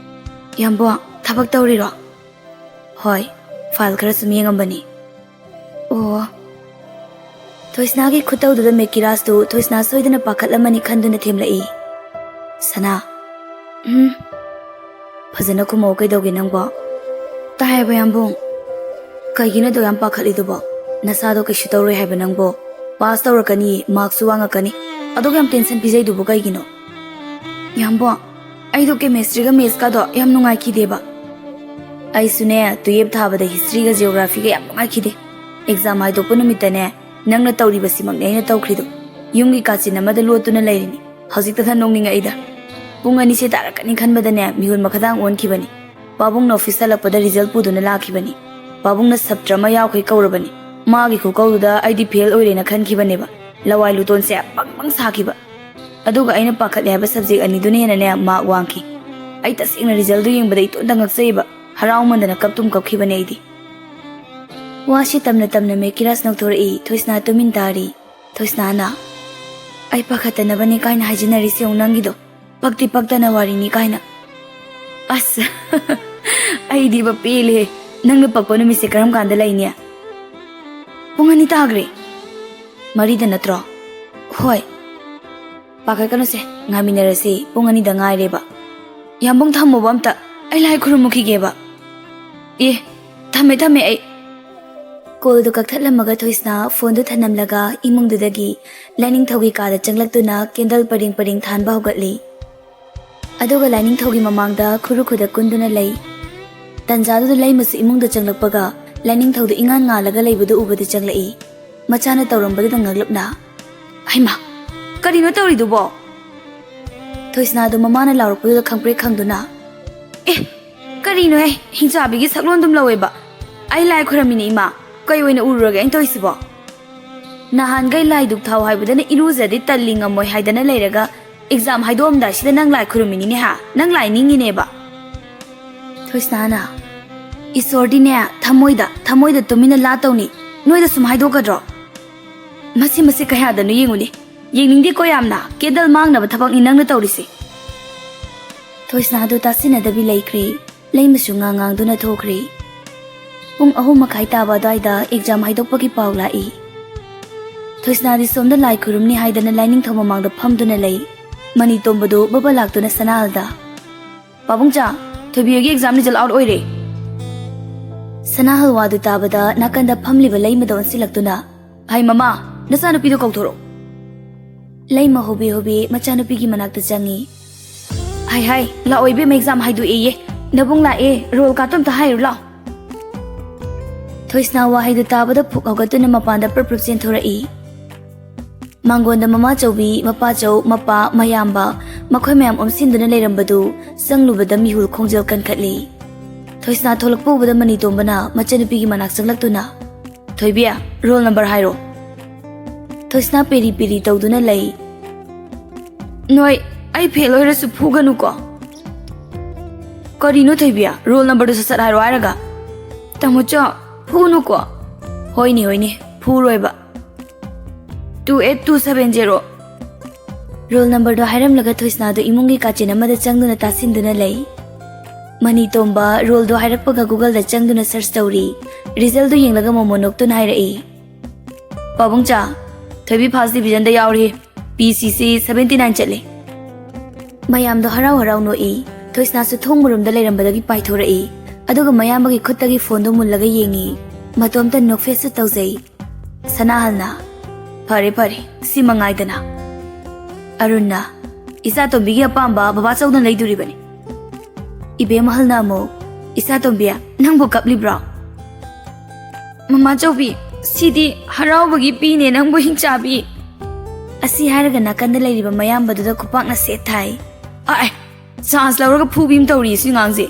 ꯌꯥꯝꯕꯣ, ꯊꯕꯛ ꯇꯧꯔꯤꯔꯣ? ꯍꯣꯏ, ꯐꯥꯏꯜ ꯈꯔ ꯁꯨꯝ ꯌꯦꯡꯉꯝꯕꯅꯤ꯫ ꯑꯣ꯫ ꯊꯣꯏꯁꯅꯥꯒꯤ ꯈꯨꯇꯧꯗꯨꯗ ꯃꯦꯀꯤꯔꯥꯖꯇꯨ ꯊꯣꯏꯁꯅꯥ ꯁꯣꯏꯗꯅ ꯄꯥꯈꯠꯂꯝꯃꯅꯤ ꯈꯟꯗꯨꯅ ꯊꯦꯝꯂꯛꯏ꯫ ꯁꯅꯥ꯫ ꯎꯝ꯫ ꯐꯖꯅ ꯈꯨꯝꯃꯛꯑꯣ, ꯀꯩꯗꯧꯒꯦ ꯅꯪꯕꯣ? ꯇꯥꯏꯌꯦꯕ, ꯌꯥꯝꯕꯨꯡ꯫ ꯀꯩꯒꯤꯅꯣ ꯑꯗꯨꯛ ꯌꯥꯝ ꯄꯥꯈꯠꯂꯤꯗꯨꯕꯣ? ꯅꯁꯥꯗꯣ ꯀꯩꯁꯨ ꯇꯧꯔꯣꯏ ꯍꯥꯏꯕ ꯅꯪꯕꯣ? ꯄꯥꯁ ꯇꯧꯔꯛꯀꯅꯤ, ꯃꯥꯔꯛꯁꯨ ꯋꯥꯡꯉꯛꯀꯅꯤ꯫ ꯑꯗꯨꯛ ꯌꯥꯝ ꯇꯦꯟꯁꯟ ꯄꯤꯖꯩꯗꯨꯕꯨ ꯀꯩꯒꯤꯅꯣ? ꯌꯥꯝꯕꯣ, ꯑꯩꯗꯣ ꯀꯦꯃꯦꯁꯇ꯭ꯔꯤꯒ ꯃꯦꯠꯁꯀꯗꯣ ꯌꯥꯝ ꯅꯨꯡꯉꯥꯏꯈꯤꯗꯦꯕ꯫ ꯑꯩꯁꯨꯅꯦ, ꯇꯨꯌꯦꯞ ꯊꯥꯕꯗ ꯍꯤꯁꯇ꯭ꯔꯤꯒ ꯖꯤꯑꯣꯒ꯭ꯔꯥꯐꯤꯒ ꯌꯥꯝ ꯅꯨꯡꯉꯥꯏꯈꯤꯗꯦ꯫ ꯑꯦꯛꯖꯥꯝ ꯍꯥꯏꯗꯣꯛꯄ ꯅꯨꯃꯤꯠꯇꯅꯦ, ꯅꯪꯅ ꯇꯧꯔꯤꯕꯁꯤꯃꯛꯅꯦ ꯑꯩꯅ ꯇꯧꯈ꯭ꯔꯤꯗꯣ꯫ ꯌꯨꯝꯒꯤ ꯀꯥꯆꯤꯟ ꯑꯃꯗ ꯂꯣꯠꯇꯨꯅ ꯂꯩꯔꯤꯅꯤ꯫ ꯍꯧꯖꯤꯛꯇꯗ ꯅꯣꯛꯅꯤꯡꯉꯛꯏꯗ꯫ ꯄꯨꯡ ꯑꯅꯤꯁꯦ ꯇꯥꯔꯛꯀꯅꯤ ꯈꯟꯕꯗꯅꯦ, ꯃꯤꯍꯨꯟ ꯃꯈꯥꯗꯥꯡ ꯑꯣꯟꯈꯤꯕꯅꯤ꯫ ꯄꯥꯕꯨꯡꯅ ꯑꯣꯐꯤꯁ ꯍꯜꯂꯛꯄꯗ ꯔꯤꯖꯜ ꯄꯨꯗꯨꯅ ꯂꯥꯛꯈꯤꯕꯅꯤ꯫ ꯄꯥꯕꯨꯡꯅ ꯁꯞꯇ꯭ꯔ ꯑꯃ ꯌꯥꯎꯈꯩ ꯀꯧꯔꯕꯅꯤ꯫ ꯃꯥꯒꯤ ꯈꯨꯀꯧꯗꯨꯗ ꯑꯩꯗꯤ ꯐꯦꯜ ꯑꯣꯏꯔꯦꯅ ꯈꯟꯈꯤꯕꯅꯦꯕ꯫ ꯂꯋꯥꯏ ꯂꯨꯇꯣꯟꯁꯦ ꯕꯪ ꯕꯪ ꯁꯥꯈꯤꯕ꯫ ꯑꯗꯨꯒ ꯑꯩꯅ ꯄꯥꯈꯠꯂꯦ ꯍꯥꯏꯕ ꯁꯕꯖꯦꯛ ꯑꯅꯤꯗꯨꯅ ꯍꯦꯟꯅꯅꯦ ꯃꯥꯔꯛ ꯋꯥꯡꯈꯤ꯫ ꯑꯩ ꯇꯁꯦꯡꯅ ꯔꯤꯖꯜꯗꯨ ꯌꯦꯡꯕꯗ ꯏꯇꯣꯟꯇ ꯉꯛꯆꯩꯕ꯫ ꯍꯔꯥꯎꯃꯟꯗꯅ ꯀꯞꯇꯨꯝ ꯀꯞꯈꯤꯕꯅꯦ ꯑꯩꯗꯤ꯫ ꯋꯥꯁꯤ ꯇꯝꯅ ꯇꯝꯅ ꯃꯦꯀꯤꯔꯥꯖ ꯅꯣꯛꯊꯣꯔꯛꯏ꯫ ꯊꯣꯏꯁꯅꯥ ꯇꯨꯃꯤꯟ ꯇꯥꯔꯤ꯫ ꯊꯣꯏꯁꯅꯥꯅ, "ꯑꯩ ꯄꯥꯈꯠꯇꯅꯕꯅꯤ ꯀꯥꯏꯅ ꯍꯥꯏꯖꯤꯟꯅꯔꯤꯁꯤ ꯌꯦꯡꯉꯨ ꯅꯪꯒꯤꯗꯣ꯫ ꯄꯛꯇꯤ ꯄꯛꯇꯅ ꯋꯥꯔꯤꯅꯤ ꯀꯥꯏꯅ꯫" ꯑꯁ, ꯑꯩꯗꯤꯕ ꯄꯦꯜꯂꯦ꯫ ꯅꯪꯅ ꯄꯛꯄ ꯅꯨꯃꯤꯠꯁꯦ ꯀꯔꯝ ꯀꯥꯟꯗ ꯂꯩꯅꯤ? ꯄꯨꯡ ꯑꯅꯤ ꯇꯥꯈ꯭ꯔꯦ꯫ ꯃꯔꯤꯗ ꯅꯠꯇ꯭ꯔꯣ? ꯍꯣꯏ꯫ ꯄꯥꯈꯠꯀꯅꯨꯁꯦ, ꯉꯥꯏꯃꯤꯟꯅꯔꯁꯤ, ꯄꯨꯡ ꯑꯅꯤꯗ ꯉꯥꯏꯔꯦꯕ꯫ ꯌꯥꯝꯕꯨꯡ, ꯊꯝꯃꯣꯕ ꯑꯝꯇ, ꯑꯩ ꯂꯥꯏ ꯈꯨꯔꯨꯝꯃꯨꯈꯤꯒꯦꯕ꯫ ꯑꯦ, ꯊꯝꯃꯦ, ꯊꯝꯃꯦ ꯑꯩ꯫ ꯀꯣꯜꯗꯨ ꯀꯛꯊꯠꯂꯝꯃꯒ ꯊꯣꯏꯁꯅꯥ ꯐꯣꯟꯗꯨ ꯊꯅꯝꯂꯒ ꯏꯃꯨꯡꯗꯨꯗꯒꯤ ꯂꯥꯏꯅꯤꯡꯊꯧꯒꯤ ꯀꯥꯗ ꯆꯪꯂꯛꯇꯨꯅ ꯀꯦꯟꯗꯜ ꯄꯔꯤꯡ ꯄꯔꯤꯡ ꯊꯥꯟꯕ ꯍꯧꯒꯠꯂꯤ꯫ ꯑꯗꯨꯒ ꯂꯥꯏꯅꯤꯡꯊꯧꯒꯤ ꯃꯃꯥꯡꯗ ꯈꯨꯔꯨ ꯈꯨꯗ ꯀꯨꯟꯗꯨꯅ ꯂꯩ꯫ ꯇꯟꯖꯥꯗꯨꯗ ꯂꯩꯃꯁꯨ ꯏꯃꯨꯡꯗ ꯆꯪꯂꯛꯄꯒ ꯂꯥꯏꯅꯤꯡꯊꯧꯗꯨ ꯏꯉꯥꯟ ꯉꯥꯜꯂꯒ ꯂꯩꯕꯗꯨ ꯎꯕꯗ ꯆꯪꯂꯛꯏ꯫ ꯃꯆꯥꯅ ꯇꯧꯔꯝꯕꯗꯨꯗ ꯉꯛꯂꯞꯅ, "ꯍꯩꯃꯥ, ꯀꯔꯤꯅꯣ ꯇꯧꯔꯤꯗꯨꯕꯣ?" ꯊꯣꯏꯁꯅꯥꯗꯨ ꯃꯃꯥꯅ ꯂꯥꯎꯔꯛꯄꯗꯨꯗ ꯈꯪꯄ꯭ꯔꯦꯛ ꯈꯪꯗꯨꯅ, "ꯑꯦ, ꯀꯔꯤꯅꯣꯍꯦ, ꯍꯤꯡꯆꯥꯕꯤꯒꯤ ꯁꯛꯂꯣꯟꯗꯨꯝ ꯂꯧꯋꯦꯕ꯫ ꯑꯩ ꯂꯥꯏ ꯈꯣꯏꯔꯝꯃꯤꯅꯦ ꯏꯃꯥ, ꯀꯩ ꯑꯣꯏꯅ ꯎꯔꯨꯔꯒꯦ ꯑꯩꯅ ꯇꯧꯔꯤꯁꯤꯕꯣ? ꯅꯍꯥꯟꯈꯩ ꯂꯥꯏ ꯙꯨꯛ ꯊꯥꯎ ꯍꯥꯏꯕꯗꯅ ꯏꯔꯨꯖꯗꯦ, ꯇꯜꯂꯤ, ꯉꯝꯃꯣꯏ ꯍꯥꯏꯗꯅ ꯂꯩꯔꯒ ꯑꯦꯛꯖꯥꯝ ꯍꯥꯏꯗꯣꯛꯑꯝꯗꯥꯏꯁꯤꯗ ꯅꯪ ꯂꯥꯏ ꯈꯨꯔꯨꯝꯃꯤꯅꯤꯅꯦ ꯍꯥ? ꯅꯪ ꯂꯥꯏ ꯅꯤꯡꯉꯤꯅꯦꯕ?" ꯊꯣꯏꯁꯅꯥꯅ, "ꯏꯁꯣꯔꯗꯤꯅꯦ, ꯊꯃꯣꯏꯗ, ꯊꯃꯣꯏꯗ ꯇꯨꯃꯤꯟꯅ ꯂꯥꯠꯇꯧꯅꯤ, ꯅꯣꯏꯗ ꯁꯨꯝ ꯍꯥꯏꯗꯣꯛꯀꯗ꯭ꯔꯣ? ꯃꯁꯤ, ꯃꯁꯤ ꯀꯌꯥꯗꯅꯣ ꯌꯦꯡꯉꯨꯅꯦ, ꯌꯦꯡꯅꯤꯡꯗꯦꯀꯣ ꯌꯥꯝꯅ, ꯀꯦꯟꯗꯜ ꯃꯥꯡꯅꯕ ꯊꯕꯛꯅꯤ ꯅꯪꯅ ꯇꯧꯔꯤꯁꯦ"꯫ ꯊꯣꯏꯁꯅꯥꯗꯨ ꯇꯥꯁꯤꯟꯅꯗꯕꯤ ꯂꯩꯈ꯭ꯔꯦ꯫ ꯂꯩꯃꯁꯨ ꯉꯥꯡ ꯉꯥꯡꯗꯨꯅ ꯊꯣꯛꯈ꯭ꯔꯦ꯫ ꯄꯨꯡ ꯑꯍꯨꯝ ꯃꯈꯥꯏ ꯇꯥꯕ ꯑꯗꯨꯋꯥꯏꯗ ꯑꯦꯛꯖꯥꯝ ꯍꯥꯏꯗꯣꯛꯄꯒꯤ ꯄꯥꯎ ꯂꯥꯛꯏ꯫ ꯊꯣꯏꯁꯅꯥꯗꯤ ꯁꯣꯝꯗ ꯂꯥꯏ ꯈꯨꯔꯨꯝꯅꯤ ꯍꯥꯏꯗꯅ ꯂꯥꯏꯅꯤꯡꯊꯧ ꯃꯃꯥꯡꯗ ꯐꯝꯗꯨꯅ ꯂꯩ꯫ ꯃꯅꯤꯇꯣꯝꯕꯗꯨ ꯕꯕ ꯂꯥꯛꯇꯨꯅ ꯁꯅꯥꯍꯜꯗ, "ꯄꯥꯕꯨꯡꯆꯥ, ꯊꯣꯏꯕꯤ ꯍꯣꯏꯒꯤ ꯑꯦꯛꯖꯥꯝ ꯔꯤꯖꯜ ꯑꯥꯎꯠ ꯑꯣꯏꯔꯦ"꯫ ꯁꯅꯥꯍꯜ ꯋꯥꯗꯨ ꯇꯥꯕꯗ ꯅꯥꯀꯟꯗ ꯐꯝꯂꯤꯕ ꯂꯩꯃꯗ ꯑꯣꯟꯁꯤꯜꯂꯛꯇꯨꯅ, "ꯍꯩ ꯃꯃꯥ, ꯅꯆꯥꯅꯨꯄꯤꯗꯣ ꯀꯧꯊꯣꯔꯛꯑꯣ"꯫ ꯂꯩꯃ ꯍꯣꯕꯦ ꯍꯣꯕꯦ ꯃꯆꯥꯅꯨꯄꯤꯒꯤ ꯃꯅꯥꯛꯇ ꯆꯪꯉꯤ꯫ "ꯍꯥꯏ ꯍꯥꯏ, ꯂꯥꯛꯑꯣ ꯏꯕꯦꯝꯃ, ꯑꯦꯛꯖꯥꯝ ꯍꯥꯏꯗꯣꯛꯑꯦꯌꯦ꯫ ꯅꯕꯨꯡ ꯂꯥꯛꯑꯦ, ꯔꯣꯜ ꯀꯥꯠꯇꯣ ꯑꯝꯇ ꯍꯥꯏꯔꯨ ꯂꯥꯛꯑꯣ"꯫ ꯊꯣꯏꯁꯅꯥ ꯋꯥꯍꯩꯗꯨ ꯇꯥꯕꯗ ꯐꯨꯛ ꯍꯧꯒꯠꯇꯨꯅ ꯃꯄꯥꯟꯗ ꯄ꯭ꯔꯞ ꯄ꯭ꯔꯞ ꯆꯦꯟꯊꯣꯔꯛꯏ꯫ ꯃꯥꯡꯒꯣꯟꯗ ꯃꯃꯥꯆꯧꯕꯤ, ꯃꯄꯥꯆꯧ, ꯃꯄꯥ, ꯃꯌꯥꯝꯕ, ꯃꯈꯣꯏ ꯃꯌꯥꯝ ꯑꯣꯝꯁꯤꯟꯗꯨꯅ ꯂꯩꯔꯝꯕꯗꯨ ꯆꯪꯂꯨꯕꯗ ꯃꯤꯍꯨꯜ ꯈꯣꯡꯖꯦꯜ ꯀꯟꯈꯠꯂꯤ꯫ ꯊꯣꯏꯁꯅꯥ ꯊꯣꯛꯂꯛꯄ ꯎꯕꯗ ꯃꯅꯤꯇꯣꯝꯕꯅ ꯃꯆꯟꯅꯨꯄꯤꯒꯤ ꯃꯅꯥꯛ ꯆꯪꯂꯛꯇꯨꯅ, "ꯊꯣꯏꯕꯤ, ꯔꯣꯜ ꯅꯝꯕꯔ ꯍꯥꯏꯔꯣ"꯫ ꯊꯣꯏꯁꯅꯥ ꯄꯦꯔꯤ ꯄꯦꯔꯤ ꯇꯧꯗꯨꯅ ꯂꯩ꯫ "ꯅꯣꯏ, ꯑꯩ ꯐꯦꯜ ꯑꯣꯏꯔꯁꯨ ꯐꯨꯒꯅꯨꯀꯣ"꯫ "ꯀꯔꯤꯅꯣ ꯊꯣꯏꯕꯤ, ꯔꯣꯜ ꯅꯝꯕꯔꯗꯨ ꯁꯠ ꯁꯠ ꯍꯥꯏꯔꯣ ꯍꯥꯏꯔꯒ"꯫ "ꯇꯥꯃꯣꯆꯧ, ꯐꯨꯅꯨꯀꯣ"꯫ "ꯍꯣꯏꯅꯦ, ꯍꯣꯏꯅꯦ, ꯐꯨꯔꯣꯏꯕ"꯫ "Two eight two seven zero". Roll ꯅꯝꯕꯔꯗꯣ ꯍꯥꯏꯔꯝꯂꯒ ꯊꯣꯏꯁꯅꯥꯗꯣ ꯏꯃꯨꯡꯒꯤ ꯀꯥꯆꯤꯟ ꯑꯃꯗ ꯆꯪꯗꯨꯅ ꯇꯥꯁꯤꯟꯗꯨꯅ ꯂꯩ꯫ ꯃꯅꯤꯇꯣꯝꯕ ꯔꯣꯜꯗꯣ ꯍꯥꯏꯔꯛꯄꯒ ꯒꯨꯒꯜꯗ ꯆꯪꯗꯨꯅ ꯁꯔꯆ ꯇꯧꯔꯤ꯫ ꯔꯤꯖꯜꯗꯣ ꯌꯦꯡꯂꯒ ꯃꯣꯃꯣ ꯅꯣꯛꯇꯨꯅ ꯍꯥꯏꯔꯛꯏ, "ꯄꯥꯕꯨꯡꯆꯥ, ꯊꯣꯏꯕꯤ ꯐꯥꯔꯁ ꯗꯤꯚꯤꯖꯟꯗ ꯌꯥꯎꯔꯤ꯫ ꯄꯤ ꯁꯤ ꯁꯤ ꯁꯚꯦꯟꯇꯤ ꯅꯥꯏꯟ ꯆꯠꯂꯦ"꯫ ꯃꯌꯥꯝꯗꯣ ꯍꯔꯥꯎ ꯍꯔꯥꯎ ꯅꯣꯛꯏ꯫ ꯊꯣꯏꯁꯅꯥꯁꯨ ꯊꯣꯡ ꯃꯔꯨꯝꯗ ꯂꯩꯔꯝꯕꯗꯒꯤ ꯄꯥꯏꯊꯣꯔꯛꯏ꯫ ꯑꯗꯨꯒ ꯃꯌꯥꯝꯕꯒꯤ ꯈꯨꯠꯇꯒꯤ ꯐꯣꯟꯗꯨ ꯃꯨꯜꯂꯒ ꯌꯦꯡꯉꯤ꯫ ꯃꯇꯣꯝꯇ ꯅꯣꯛꯐꯦꯠꯁꯨ ꯇꯧꯖꯩ꯫ ꯁꯅꯥꯍꯜꯅ, "ꯐꯔꯦ ꯐꯔꯦ, ꯁꯤ ꯃꯉꯥꯏꯗꯅ"꯫ ꯑꯔꯨꯟꯅ, "ꯏꯆꯥ ꯇꯣꯝꯕꯤꯒꯤ ꯑꯄꯥꯝꯕ ꯕꯕꯥ ꯆꯧꯅ ꯂꯩꯗꯣꯔꯤꯕꯅꯤ"꯫ ꯏꯕꯦꯝ ꯑꯍꯜꯅ ꯑꯃꯨꯛ, "ꯏꯆꯥ ꯇꯣꯝꯕꯤ, ꯅꯪꯕꯨ ꯀꯞꯂꯤꯕ꯭ꯔꯣ?" "ꯃꯃꯥ ꯆꯧꯕꯤ, ꯁꯤꯗꯤ ꯍꯔꯥꯎꯕꯒꯤ ꯄꯤꯅꯦ ꯅꯪꯕꯨ ꯍꯤꯡꯆꯥꯕꯤ"꯫ ꯑꯁꯤ ꯍꯥꯏꯔꯒ ꯅꯥꯀꯟꯗ ꯂꯩꯔꯤꯕ ꯃꯌꯥꯝꯕꯗꯨꯗ ꯈꯨꯄꯥꯛꯅ ꯁꯦꯠ ꯊꯥꯏ꯫ "ꯑꯥꯏ, ꯆꯥꯟꯁ ꯂꯧꯔꯒ ꯐꯨꯕꯤ ꯑꯃ ꯇꯧꯔꯤ ꯁꯤ ꯉꯥꯡꯁꯦ꯫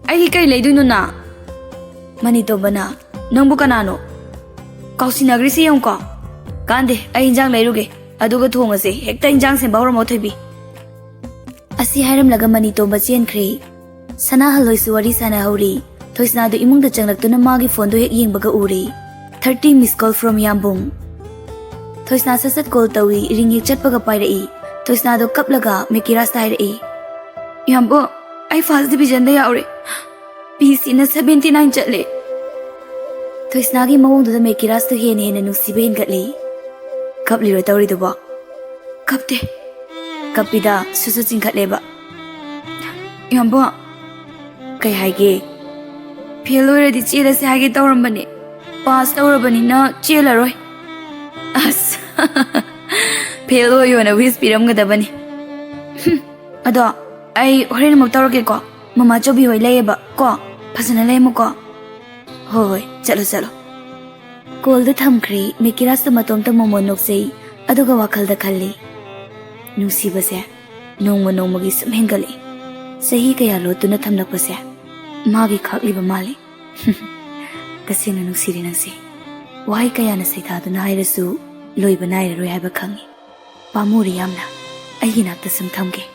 ꯑꯩꯒꯤ ꯀꯩ ꯂꯩꯗꯣꯏꯅꯣ ꯅ?" ꯃꯅꯤꯇꯣꯝꯕꯅ, "ꯅꯪꯕꯨ ꯀꯅꯥꯅꯣ? ꯀꯥꯎꯁꯤꯟꯅꯈ꯭ꯔꯤꯁꯤ ꯌꯦꯡꯉꯨꯀꯣ꯫ ꯀꯥꯟꯗꯦ, ꯑꯩ ꯏꯟꯖꯥꯡ ꯂꯩꯔꯨꯒꯦ, ꯑꯗꯨꯒ ꯊꯣꯡꯉꯁꯦ꯫ ꯍꯦꯛꯇ ꯏꯟꯖꯥꯡ ꯁꯦꯝꯕ ꯍꯧꯔꯝꯃꯣ ꯊꯣꯏꯕꯤ"꯫ ꯑꯁꯤ ꯍꯥꯏꯔꯝꯂꯒ ꯃꯅꯤꯇꯣꯝꯕ ꯆꯦꯟꯈ꯭ꯔꯦ꯫ ꯁꯅꯥꯍꯜꯂꯣꯏꯁꯨ ꯋꯥꯔꯤ ꯁꯥꯟꯅꯍꯧꯔꯤ꯫ ꯊꯣꯏꯁꯅꯥꯗꯨ ꯏꯃꯨꯡꯗ ꯆꯪꯂꯛꯇꯨꯅ ꯃꯥꯒꯤ ꯐꯣꯟꯗꯨ ꯍꯦꯛ ꯌꯦꯡꯕꯒ ꯎꯔꯦ꯫ Thirty missed call from ꯌꯥꯝꯕꯨꯡ꯫ ꯊꯣꯏꯁꯅꯥ ꯁꯠ ꯁꯠ ꯀꯣꯜ ꯇꯧꯏ, ꯔꯤꯡ ꯍꯦꯛ ꯆꯠꯄꯒ ꯄꯥꯏꯔꯛꯏ꯫ ꯊꯣꯏꯁꯅꯥꯗꯣ ꯀꯞꯂꯒ ꯃꯦꯀꯤꯔꯥꯖꯇ ꯍꯥꯏꯔꯛꯏ, "ꯌꯥꯝꯕꯨꯡ, ꯑꯩ ꯐꯥꯔꯁ ꯗꯤꯕꯤꯖꯟꯗ ꯌꯥꯎꯔꯦ꯫ ꯄꯤ ꯁꯤꯅ ꯁꯚꯦꯟꯇꯤ ꯅꯥꯏꯟ ꯆꯠꯂꯦ꯫" ꯊꯣꯏꯁꯅꯥꯒꯤ ꯃꯑꯣꯡꯗꯨꯗ ꯃꯦꯀꯤꯔꯥꯖꯇꯨ ꯍꯦꯟꯅ ꯍꯦꯟꯅ ꯅꯨꯡꯁꯤꯕ ꯍꯦꯟꯒꯠꯂꯤ꯫ "ꯀꯞꯂꯤꯔꯣ ꯇꯧꯔꯤꯗꯨꯕꯣ?" "ꯀꯞꯇꯦ꯫" ꯀꯞꯄꯤꯗ ꯁꯨꯁꯨ ꯆꯤꯡꯈꯠꯂꯦꯕ꯫ "ꯌꯥꯝꯕꯨꯡ, ꯀꯩ ꯍꯥꯏꯒꯦ?" "ꯐꯦꯜ ꯑꯣꯏꯔꯗꯤ ꯆꯦꯜꯂꯁꯦ ꯍꯥꯏꯒꯦ ꯇꯧꯔꯝꯕꯅꯦ꯫ ꯄꯥꯁ ꯇꯧꯔꯕꯅꯤꯅ ꯆꯦꯜꯂꯔꯣꯏ꯫" "ꯑꯁ, ꯐꯦꯜ ꯑꯣꯏꯌꯣꯅ ꯋꯤꯁ ꯄꯤꯔꯝꯒꯗꯕꯅꯤ꯫" "ꯍꯨꯝ, ꯑꯗꯣ ꯑꯩ ꯍꯣꯔꯦꯟ ꯑꯃꯨꯛ ꯇꯧꯔꯛꯀꯦꯀꯣ꯫ ꯃꯃꯥ ꯆꯧꯕꯤ ꯍꯣꯏ ꯂꯩꯌꯦꯕ ꯀꯣ꯫ ꯐꯖꯅ ꯂꯩꯔꯝꯃꯨꯀꯣ꯫" "ꯍꯣꯏ ꯍꯣꯏ, ꯆꯠꯂꯣ ꯆꯠꯂꯣ꯫" ꯀꯣꯜꯗꯨ ꯊꯝꯈ꯭ꯔꯦ꯫ ꯃꯦꯀꯤꯔꯥꯖꯇꯨ ꯃꯇꯣꯝꯇ ꯃꯣꯃꯣꯟ ꯅꯣꯛꯆꯩ꯫ ꯑꯗꯨꯒ ꯋꯥꯈꯜꯗ ꯈꯜꯂꯤ, "ꯅꯨꯡꯁꯤꯕꯁꯦ ꯅꯣꯡꯃ ꯅꯣꯡꯃꯒꯤ ꯁꯨꯝ ꯍꯦꯟꯒꯠꯂꯛꯏ꯫ ꯆꯍꯤ ꯀꯌꯥ ꯂꯣꯠꯇꯨꯅ ꯊꯝꯂꯛꯄꯁꯦ ꯃꯥꯒꯤ ꯈꯥꯛꯂꯤꯕ ꯃꯥꯜꯂꯤ꯫" "ꯇꯁꯦꯡꯅ ꯅꯨꯡꯁꯤꯔꯦ ꯅꯪꯁꯦ꯫ ꯋꯥꯍꯩ ꯀꯌꯥꯅ ꯁꯩꯊꯥꯗꯨꯅ ꯍꯥꯏꯔꯁꯨ ꯂꯣꯏꯕ ꯅꯥꯏꯔꯔꯣꯏ ꯍꯥꯏꯕ ꯈꯪꯉꯤ꯫ ꯄꯥꯝꯃꯨꯔꯦ ꯌꯥꯝꯅ꯫ ꯑꯩꯒꯤ ꯅꯥꯛꯇ ꯁꯨꯝ ꯊꯝꯒꯦ꯫"